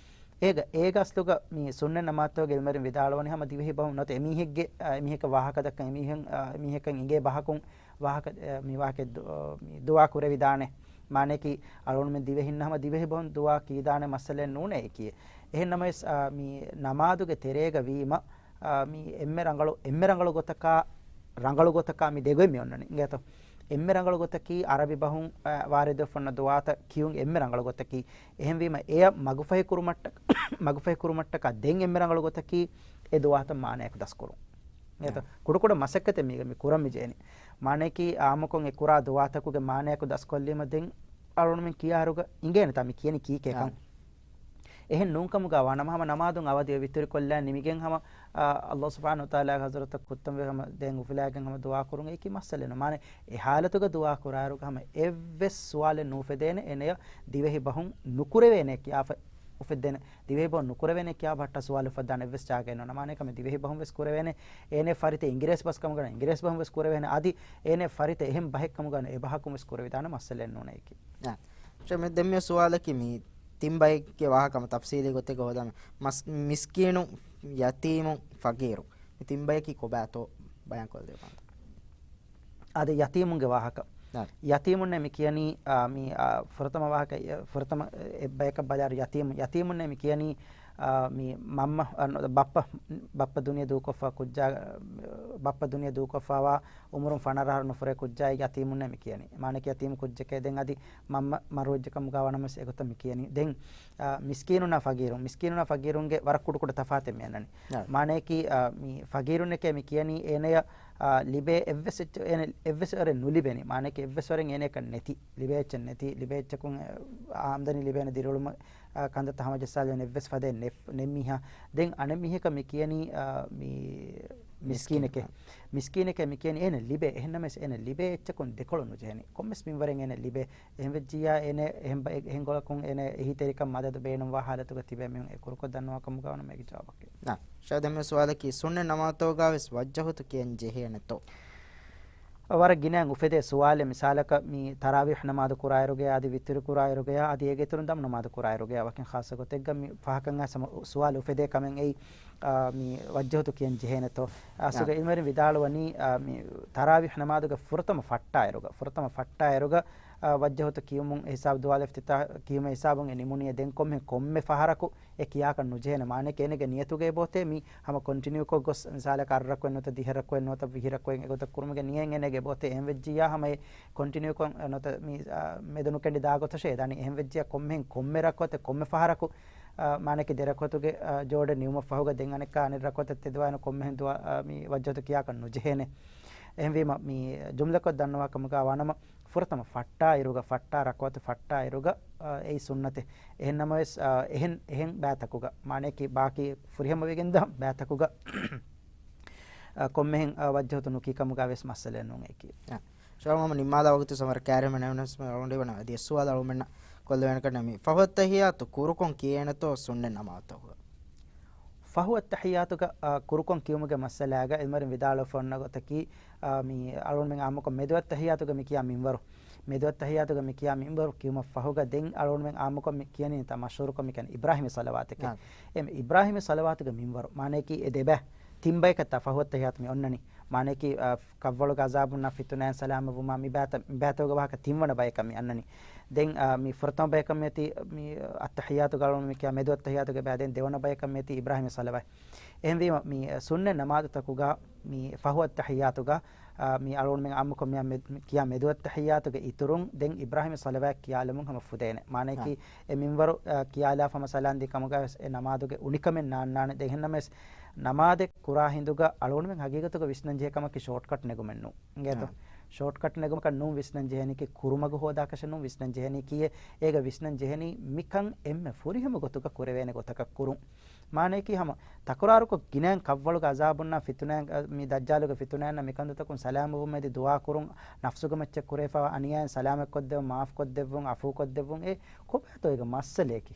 އޭގަ، އޭގަ އަސްލުގަ މި ސުންނަތް ނަމާދުތަކުގެ އިލްމުވެރިން ވިދާޅުވަނީ ހަމަ ދިވެހި ބަހުން ނުވަތަ އެމީހެއްގެ، އާ، އެމީހަކަށް ވާހަކަ ދައްކަން އެމީހެން، އާ، އެމީހަކަށް އިނގޭ ބަހަކުން ވާހަކަ، އާ، މި ވާހަކަ ދު-، އާ، މި ދުޢާ ކުރެވިދާނެ. މާނަޔަކީ އަޅުގަނޑުމެން ދިވެހިންނަށް ހަމަ ދިވެހި ބަހުން ދުޢާ ކީދާނެ މައްސަލައެއް ނޫނޭ އެކީ. އެހެން ނަމަވެސް، އާ، މި ނަމާދުގެ ތެރޭގަ ވީމަ، އާ، މި އެންމެ ރަނގަޅު، އެންމެ ރަނގަޅު ގޮތަކާ، ރަނގަޅު ގޮތަކާ މި ދެގޮތް މި އޮންނަނީ. އިނގޭތޯ؟ އެންމެ ރަނގަޅު ގޮތަކީ އަރަބި ބަހުން، އާ، ވާރިދުވެފަ އޮންނަ ދުޢާތައް ކިޔުން އެންމެ ރަނގަޅު ގޮތަކީ. އެހެންވީމަ އެޔަށް މަގުފަހި ކުރުމަށްޓަ-، މަގުފަހި ކުރުމަށްޓަކާ ދެން އެންމެ ރަނގަޅު ގޮތަކީ އެ ދުޢާތައް މާނަޔަކު ދަސްކުރުން. އިނގޭތޯ؟ އާ. ކުޑަކުޑަ މަސައްކަތެއް މީގަ މި ކުރަން މި ޖެހެނީ. މާނަޔަކީ އާއްމުކޮށް އެ ކުރާ ދުޢާތަކުގެ މާނަޔަކު ދަސްކޮށްލީމަ ދެން އަޅުގަނޑުމެން ކިޔާއިރުގަ އިނގޭނެތާ މި ކިޔަނީ ކީކޭކަން. އާ. އެހެން ނޫންކަމުގަ ވާނަމަ ހަމަ ނަމާދުން އަވަދިވެ ވިތުރިކޮށްލާ ނިމިގެން ހަމަ، އާ، އައްލާހު ސުބްޙާނަހު ވަތަޢާލާގެ ޙަޟްރަތަށް ކުއްތަންވެ ހަމަ ދެން އުފުލާގެން ހަމަ ދުޢާ ކުރުން އެއީކީ މައްސަލައެއް ނޫން. މާނަ އެ ޙާލަތުގަ ދުޢާ ކުރާއިރުގަ ހަމަ އެއްވެސް ސުވާލެއް ނޫފެދޭނެ އޭނަޔަށް ދިވެހި ބަހުން ނުކުރެވޭނެ ކިޔާފަ އުފެއްދޭނެ. ދިވެހި ބަހުން ނުކުރެވޭނެ ކިޔާ ބަހައްޓާ ސުވާލު އުފައްދާނެ އެއްވެސް ޖާގައެއް ނޫން. މާނަ އެކަމެއް ދިވެހި ބަހުން ވެސް ކުރެވޭނެ. އޭނަ ފަރިތަ އިނގިރޭސި ބަސް ކަމުގަ ނޫން، އިނގިރޭސި ބަހުން ވެސް ކުރެވޭނެ. އަދި އޭނަ ފަރިތަ އެހެން ބަހެއް ކަމުގަ ނޫން، އެ ބަހަކުން ވެސް ކުރެވިދާނެ މައްސަލައެއް ނޫނޭ އެކީ. އާ. ޝަ، މި ދެން މި ސުވާލަކީ މި ތިން ބައެއްގެ ވާހަކަ ހަމަ ތަފްސީލީ ގޮތެއްގަ ހޯދަމެ. މަސް-، މިސްކީނު، ޔަތީމު، ފަގީރު. މި ތިން ބަޔަކީ ކޮބާތޯ ބަޔާންކޮށްދޭ ފަންތަ. އާދެ، ޔަތީމުންގެ ވާހަކަ. އާ. ޔަތީމުންނޭ މި ކިޔަނީ، އާ، މި، އާ، ފުރަތަމަ ވާހަކަ، އެ، ފުރަތަމަ އެއް ބަޔަކަށް ބަލާއިރު ޔަތީމު، ޔަތީމުންނޭ މި ކިޔަނީ، އާ، މި މަންމަ، އާ، ބައްޕަ، ބައްޕަ ދުނިޔެ ދޫކޮށްފާ ކުއްޖާ، ބައްޕަ ދުނިޔެ ދޫކޮށްފާވާ އުމުރުން ފަނަރަ އަހަރު ނުފުރޭ ކުއްޖާއި ޔަތީމުންނޭ މި ކިޔަނީ. މާނައަކީ ޔަތީމު ކުއްޖެކޭ. ދެން އަދި މަންމަ މަރުވެއްޖެ ކަމުގަ ވަނަމަސް އެގޮތަށް މި ކިޔަނީ. ދެން، އާ، މިސްކީނުންނާ ފަގީރުން، މިސްކީނުންނާ ފަގީރުންގެ ވަރަށް ކުޑަ ކުޑަ ތަފާތެއް މި އަންނަނީ. އާ. މާނައަކީ، އާ، މި ފަގީރުންނެކޭ މި ކިޔަނީ އޭނަޔަށް، އާ، ލިބޭ އެއްވެސް އެއްޗެއް، އޭނަ އެއްވެސް ވަރެއް ނުލިބެނީ. މާނައަކީ އެއްވެސް ވަރެއް އޭނަޔަކަށް ނެތި، ލިބޭ އެއްޗެއް ނެތި، ލިބޭ އެއްޗަކުން، އާ، އާމްދަނީ ލިބޭނެ ދިރިއުޅުމަށް އާ، ކަންތައްތައް ހަމަޖައްސާލެވޭނެ އެއްވެސް ފަދައެއް ނެތް، ނެތް މީހާ. ދެން އަނެއް މީހަކަށް މި ކިޔަނީ، އާ، މި މިސްކީނެކޭ. މިސްކީނެކޭ މި ކިޔަނީ އޭނަ ލިބޭ. އެހެންނަމަވެސް އޭނަ ލިބޭ އެއްޗަކުން ދެކޮޅު ނުޖެހެނީ. ކޮންމެސް މިންވަރެއް އޭނަ ލިބޭ. އެހެން ވެއްޖިއްޔާ އޭނަ އެހެން ބަ-، އެހެން ގޮޅަކުން އޭނަ އެހީތެރިކަން މަދަދު ބޭނުންވާ ހާލަތުގަ ތިބޭ މީހުން އެ ކުރުކޮށް ދަންނަވާ ކަމުގަ ވަނަމަ އޭގެ ޖަވާބަކީ. ނާ، ޝައިދަ މި ސުވާލަކީ ސުންނަތް ނަމާދުތަކުގަވެސް ވައްޖަހުތު ކިޔަން ޖެހޭނެތޯ؟ ވަރަށް ގިނައިން އުފެދޭ ސުވާލެއް. މިސާލަކަށް މި ތަރާވީޙް ނަމާދު ކުރާއިރުގަޔާ އަދި ވިތުރު ކުރާއިރުގަޔާ އަދި އޭގެ އިތުރުން ދަމު ނަމާދު ކުރާއިރުގަޔާ ވަކިން ޚާއްޞަ ގޮތެއްގަ މި ފަހަކަށް އައިސް ހަމަ ސުވާލު އުފެދޭ ކަމެއް އެއީ، އާ، މި ވައްޖަހުތު ކިޔަން ޖެހޭނެތޯ؟ އަސްލުގަ އާ. އިލްމުވެރިން ވިދާޅުވަނީ، އާ، މި ތަރާވީޙް ނަމާދުގެ ފުރަތަމަ ފައްޓާއިރުގަ، ފުރަތަމަ ފައްޓާއިރުގަ، އާ، ވައްޖަހުތު ކިޔުމުން އިހްސާބު ދުވާލު އިފްތިތާޙް ކިޔުމުގެ އިހްސާބުން އެ ނިމުނީ. ދެން ކޮންމެ، ކޮންމެ ފަހަރަކު އެ ކިޔާކަށް ނުޖެހޭނެ. މާނައަކީ އޭނަގެ ނިޔަތުގައި އެބައޮތޭ މި ހަމަ ކޮންޓިނިއުކޮށް ގޮސް، މިސާލަކަށް އަށްރަކުން ނުވަތަ ދިހަރަކުން ނުވަތަ ވިހިރަކުން އެގޮތަށް ކުރުމުގެ ނިޔަތް އޭނަގެ އެބައޮތޭ. އެހެން ވެއްޖިއްޔާ ހަމަ އެ ކޮންޓިނިއުކޮށް ނުވަތަ މި، އާ، މެދު ނުކެނޑި ދާ ގޮތަށޭ ދަނީ. އެހެން ވެއްޖިއްޔާ ކޮންމެހެން ކޮންމެ ރަކުޢަތެއް ކޮންމެ ފަހަރަކު، އާ، މާނައަކީ ދެ ރަކުޢަތުގެ، އާ، ޖޯޑެއް ނިމުމަށް ފަހުގަ ދެން އަނެއްކާ އަނެއް ރަކުޢަތަށް ތެދުވާނެ ކޮންމެހެން ދުވާ، އާ، މި ވައްޖަހުތު ކިޔާކަށް ނުޖެހޭނެ. އެހެންވީމަ މި ޖުމްލަކޮށް ދަންނަވާ ކަމުގަ ވަނަމަ ފުރަތަމަ ފައްޓާއިރުގަ، ފައްޓާ ރަކުޢަތު ފައްޓާއިރުގަ، އާ، އެއީ ސުންނަތެއް. އެހެން ނަމަވެސް، އާ، އެހެން، އެހެން ބައިތަކުގަ، މާނައަކީ ބާކީ ފުރިހަމަވެގެންދާ ބައިތަކުގަ، އާ، ކޮންމެހެން، އާ، ވައްޖަހުތު ނުކީ ކަމުގަ ވެސް މައްސަލައެއް ނޫން އެކީ. އާ، ޝާމަ ނިންމާލާ ވަގުތު ސަމަރ ކާރި މެނެވެނަސް އަޅުގަނޑު އަދި އެއް ސުވާލު އަޅުމެންނަށް ކޮށްލެވޭނެ ކަންނޭ މި ފަހު އައްތަޙިއްޔާތު ކުރުކޮށް ކިޔޭނެތޯ ސުންނަތް ނަމާދުތަކުގަ؟ ފަހު އައްތަޙިއްޔާތުގަ، އާ، ކުރުކޮށް ކިޔުމުގެ މައްސަލާގަ އިލްމުވެރިން ވިދާޅުވެފަ އޮންނަ ގޮތަކީ، އާ، މި އަޅުގަނޑުމެން އާއްމުކޮށް މެދު އައްތަޙިއްޔާތުގަ މި ކިޔާ މިންވަރު، މެދު އައްތަޙިއްޔާތުގަ މި ކިޔާ މިންވަރު ކިޔުމަށް ފަހުގަ ދެން އަޅުގަނޑުމެން އާއްމުކޮށް މި ކިޔަނީ ތާ މަޝްހޫރުކޮށް މި ކިޔަނީ އިބްރާހީމީ ޞަލަވާތެކޭ. އާ. އެ އިބްރާހީމީ ޞަލަވާތުގެ މިންވަރު، މާނައަކީ އެ ދެބަ ތިން ބަޔަކަށް ތާ ފަހު އައްތަޙިއްޔާތު މި އޮންނަނީ. މާނައަކީ، އާ، ކަށްވަޅުގެ ޢަޒާބުންނާ ފިތުނައިން ސަލާމަތްވުމާ މި ބައިތަ-، މި ބައިތަކުގެ ވާހަކަ ތިންވަނަ ބަޔަކަށް މި އަންނަނީ. ދެން، އާ، މި ފުރަތަމަ ބަޔަކަށް މިއޮތީ މި އައްތަޙިއްޔާތު ގަޅުން މި ކިޔާ މެދު އައްތަޙިއްޔާތުގެ ބައި. ދެން ދެވަނަ ބަޔަކަށް މިއޮތީ އިބްރާހީމީ ޞަލަވާތް. އެހެންވީމަ، މި ސުންނަތް ނަމާދުތަކުގަ މި ފަހު އައްތަޙިއްޔާތުގަ، އާ، މި އަޅުގަނޑުމެން އާއްމުކޮށް މި މެ-، މި ކިޔާ މެދު އައްތަޙިއްޔާތުގެ އިތުރުން ދެން އިބްރާހީމީ ޞަލަވާތް ކިޔާލަމުން ހަމަ ފުދޭނެ. މާނައަކީ އާ. އެ މިންވަރު، އާ، ކިޔާލާފަ ހަމަ ސަލާން ދިން ކަމުގަ ވެސް އެ ނަމާދުގެ އުނިކަމެއް ނާންނާނެ. ދެން އެހެންނަމަވެސް ނަމާދެއް ކުރާ ހިނދުގަ އަޅުގަނޑުމެން ހަގީގަތުގަ ވިސްނަން ޖެހޭ ކަމަކީ ޝޯޓްކަޓް ނެގުމެއް ނޫން. އިނގޭތޯ؟ އާ. ޝޯޓްކަޓް ނެގުމަކަށް ނޫން ވިސްނަން ޖެހެނީކީ ކުރުމަގު ހޯދާކަށެއް ނޫން ވިސްނަން ޖެހެނީކީ އޭގަ ވިސްނަން ޖެހެނީ މިކަން އެންމެ ފުރިހަމަ ގޮތުގަ ކުރެވޭނެ ގޮތަކަށް ކުރުން. މާނައަކީ ހަމަ ތަކުރާރުކޮށް ގިނައިން ކަށްވަޅުގެ ޢަޒާބުންނާ ފިތުނައިން، މި ދައްޖާލުގެ ފިތުނައިންނާ މިކަންތައްތަކުން ސަލާމަތްވުމަށް އެދި ދުޢާ ކުރުން، ނަފްސުގެ މައްޗަށް ކުރެވިފައިވާ އަނިޔާއިން ސަލާމަތް ކޮށްދެވުން، މާފް ކޮށްދެއްވުން، ޢަފޫ ކޮށްދެއްވުން، އެ ކޮބާތޯ އޭގެ މައްސަލައަކީ؟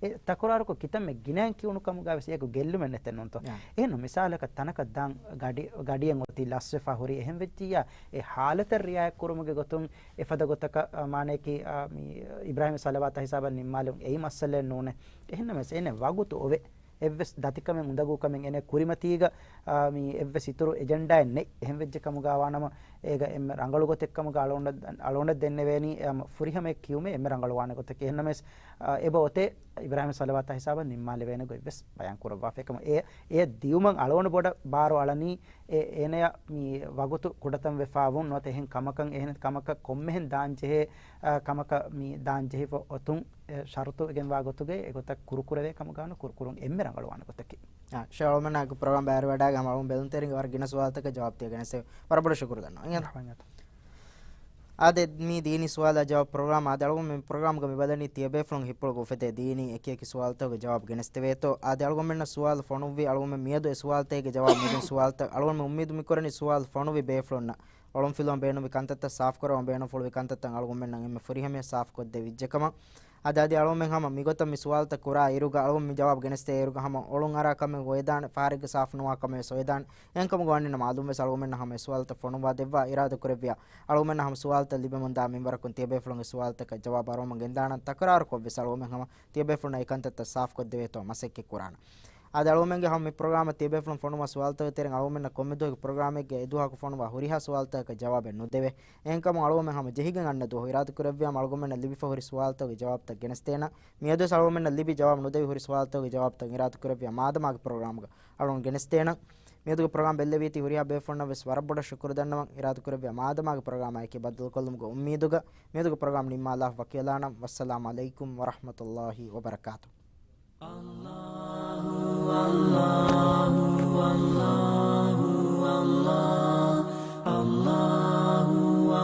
އެ ތަކުރާރުކޮށް ކިތަންމެ ގިނައިން ކިޔުނު ކަމުގަ ވެސް އޭގެ ގެއްލުމެއް ނެތެއް ނޫންތޯ؟ އެހެން މިސާލަކަށް ތަނަކަށް ދާން ގަޑި-، ގަޑިއެއް އޮތީ ލަސްވެފަ ހުރީ. އެހެން ވެއްޖިއްޔާ އެ ހާލަތަށް ރިޢާޔަތް ކުރުމުގެ ގޮތުން އެފަދަ ގޮތަކަށް، އާ، މާނައަކީ، އާ، މި އިބްރާހީމީ ޞަލަވާތާ ހިސާބަށް ނިންމާލެވުން އެއީ މައްސަލައެއް ނޫނޭ. އެހެންނަމަވެސް އޭނަ ވަގުތު އޮވެ. އެއްވެސް ދަތިކަމެއް އުނދަގޫކަމެއް އޭނަ ކުރިމަތީގަ، އާ، މި އެއްވެސް އިތުރު އެޖެންޑާއެއް ނެތް. އެހެން ވެއްޖެ ކަމުގަ ވާނަމަ އޭގަ އެންމެ ރަނގަޅު ގޮތެއް ކަމުގަ އަޅުގަނޑަށް، އަޅުގަނޑަށް ދެންނެވޭނީ، އެ ހަމަ ފުރިހަމަ ކިޔުމެއް އެންމެ ރަނގަޅުވާނެ ގޮތަކީ. އެހެންނަމަވެސް، އާ، އެބަ އޮތޭ އިބްރާހީމީ ޞަލަވާތާ ހިސާބަށް ނިންމާލެވޭނެ ގޮތް ވެސް ބަޔާން ކުރައްވާފަ. އެކަމަ އެ، އެ ދިޔުމަށް އަޅުގަނޑު ބޮޑަށް ބާރު އަޅަނީ އެ، އޭނަޔަށް މި ވަގުތު ކުޑަތަން ވެފަ ވުން ނުވަތަ އެހެން ކަމަކަށް، އެހެން ކަމަކަށް ކޮންމެހެން ދާން ޖެހޭ، އާ، ކަމަކަށް މި ދާން ޖެހިފަ އޮތުން، އެ، ޝަރުތު އެގެންވާ ގޮތުގައި އެގޮތަށް ކުރު ކުރެވޭ ކަމުގަ ނު ކުރު ކުރުން އެންމެ ރަނގަޅުވާނެ ގޮތަކީ. އާ، ޝާ އަޅުމެންނާ ޕްރޮގްރާމް ބައިވެރިވަޑައިގަން އަޅުމެން ބެލުންތެރިންގެ ވަރަށް ގިނަ ސުވާލުތަކަށް ޖަވާބު ދިޔަ ގެނެސް ވަރަށް ބޮޑަށް ޝުކުރު ދަންނަވަން. އާދެ، މި ދީނީ ސުވާލާ ޖަވާބު ޕްރޮގްރާމް. އާދެ، އަޅުގަނޑު މި ޕްރޮގްރާމްގަ މި ބަލަނީ ތިޔަބޭފުޅުންގެ ހިތްޕުޅުގަ އުފެދޭ ދީނީ އެކި އެކި ސުވާލުތަކުގެ ޖަވާބު ގެނެސްދެވޭތޯ. އާދެ، އަޅުގަނޑުމެންނަށް ސުވާލު ފޮނުއްވި، އަޅުގަނޑުމެން މިއަދު އެ ސުވާލުތަކުގެ ޖަވާބު މިދިން ސުވާލުތައް، އަޅުގަނޑުމެން އުއްމީދު މިކުރަނީ ސުވާލު ފޮނުއްވި ބޭފުޅުންނަށް އޮޅުންފިލުވަން ބޭނުންވި ކަންތައްތައް ސާފުކުރަވަން ބޭނުންފުޅުވި ކަންތައްތައް އަޅުގަނޑުމެންނަށް އެންމެ ފުރިހަމަޔަށް ސާފުކޮށްދެވިއްޖެކަމަށް. އަދި އަދި އަޅުގަނޑުމެން ހަމަ މިގޮތަށް މި ސުވާލުތައް ކުރާ އިރުގަ އަޅުގަނޑު މި ޖަވާބު ގެނެސްދޭ އިރުގަ ހަމަ އޮޅުން އަރާ ކަމެއް އޮވެދާނެ، ފަހަރެއްގެ ސާފު ނުވާ ކަމެއް ވެސް އޮވެދާނެ. އެހެންކަމުގަ ވަނީ ނަމަ އަލުން ވެސް އަޅުގަނޑުމެންނަށް ހަމަ އެ ސުވާލުތައް ފޮނުއްވާ ދެއްވާ އިރާދަ ކުރެއްވިޔާ، އަޅުގަނޑުމެންނަށް ހަމަ ސުވާލުތައް ލިބެމުންދާ މިންވަރަކުން ތިޔަބޭފުޅުންގެ ސުވާލުތަކަށް ޖަވާބު އަރުވަމުން ގެންދާނަން. ތަކުރާރުކޮށް ވެސް އަޅުގަނޑުމެން ހަމަ ތިޔަބޭފުޅުންނަށް އެ ކަންތައްތައް ސާފުކޮށްދެވޭތޯ މަސައްކަތް ކުރާނަން. އާދެ، އަޅުގަނޑުމެންގެ ހަމަ މި ޕްރޮގްރާމަށް ތިޔަބޭފުޅުން ފޮނުވާ ސުވާލުތަކުގެ ތެރެއިން އަޅުގަނޑުމެންނަށް ކޮންމެ ދުވަހަކު ޕްރޮގްރާމެއްގެ އެދުވަހަކު ފޮނުވާ ހުރިހާ ސުވާލުތަކަކަށް ޖަވާބެއް ނުދެވޭ. އެހެންކަމުން އަޅުގަނޑުމެން ހަމަ ޖެހިގެން އަންނަ ދުވަހު އިރާދަކުރެއްވިޔާމަ އަޅުގަނޑުމެންނަށް ލިބިފަ ހުރި ސުވާލުތަކުގެ ޖަވާބުތައް ގެނެސްދޭނަން. މިއަދުވެސް އަޅުގަނޑުމެންނަށް ލިބި ޖަވާބު ނުދެވި ހުރި ސުވާލުތަކުގެ ޖަވާބުތައް އިރާދަކުރެއްވިޔާ މާދަމާގެ ޕްރޮގްރާމުގަ އަޅުގަނޑު ގެނެސްދޭނަން. މިއަދުގެ ޕްރޮގްރާމް ބެއްލެވީތީ ހުރިހާ ބޭފުޅުންނަށް ވެސް ވަރަށް ބޮޑަށް ޝުކުރު ދަންނަވަން. އިރާދަކުރެއްވިޔާ މާދަމާގެ ޕްރޮގްރާމާއެކީ ބައްދަލުކޮށްލުމުގެ އުއްމީދުގަ މިއަދުގެ ޕްރޮގްރާމް ނިންމާލާފަ ވަކިވެލާނަން. ވައްސަލާމް ޢަލައިކުމް ވަރަޙްމަތުﷲ ވަބަރަކާތުހު.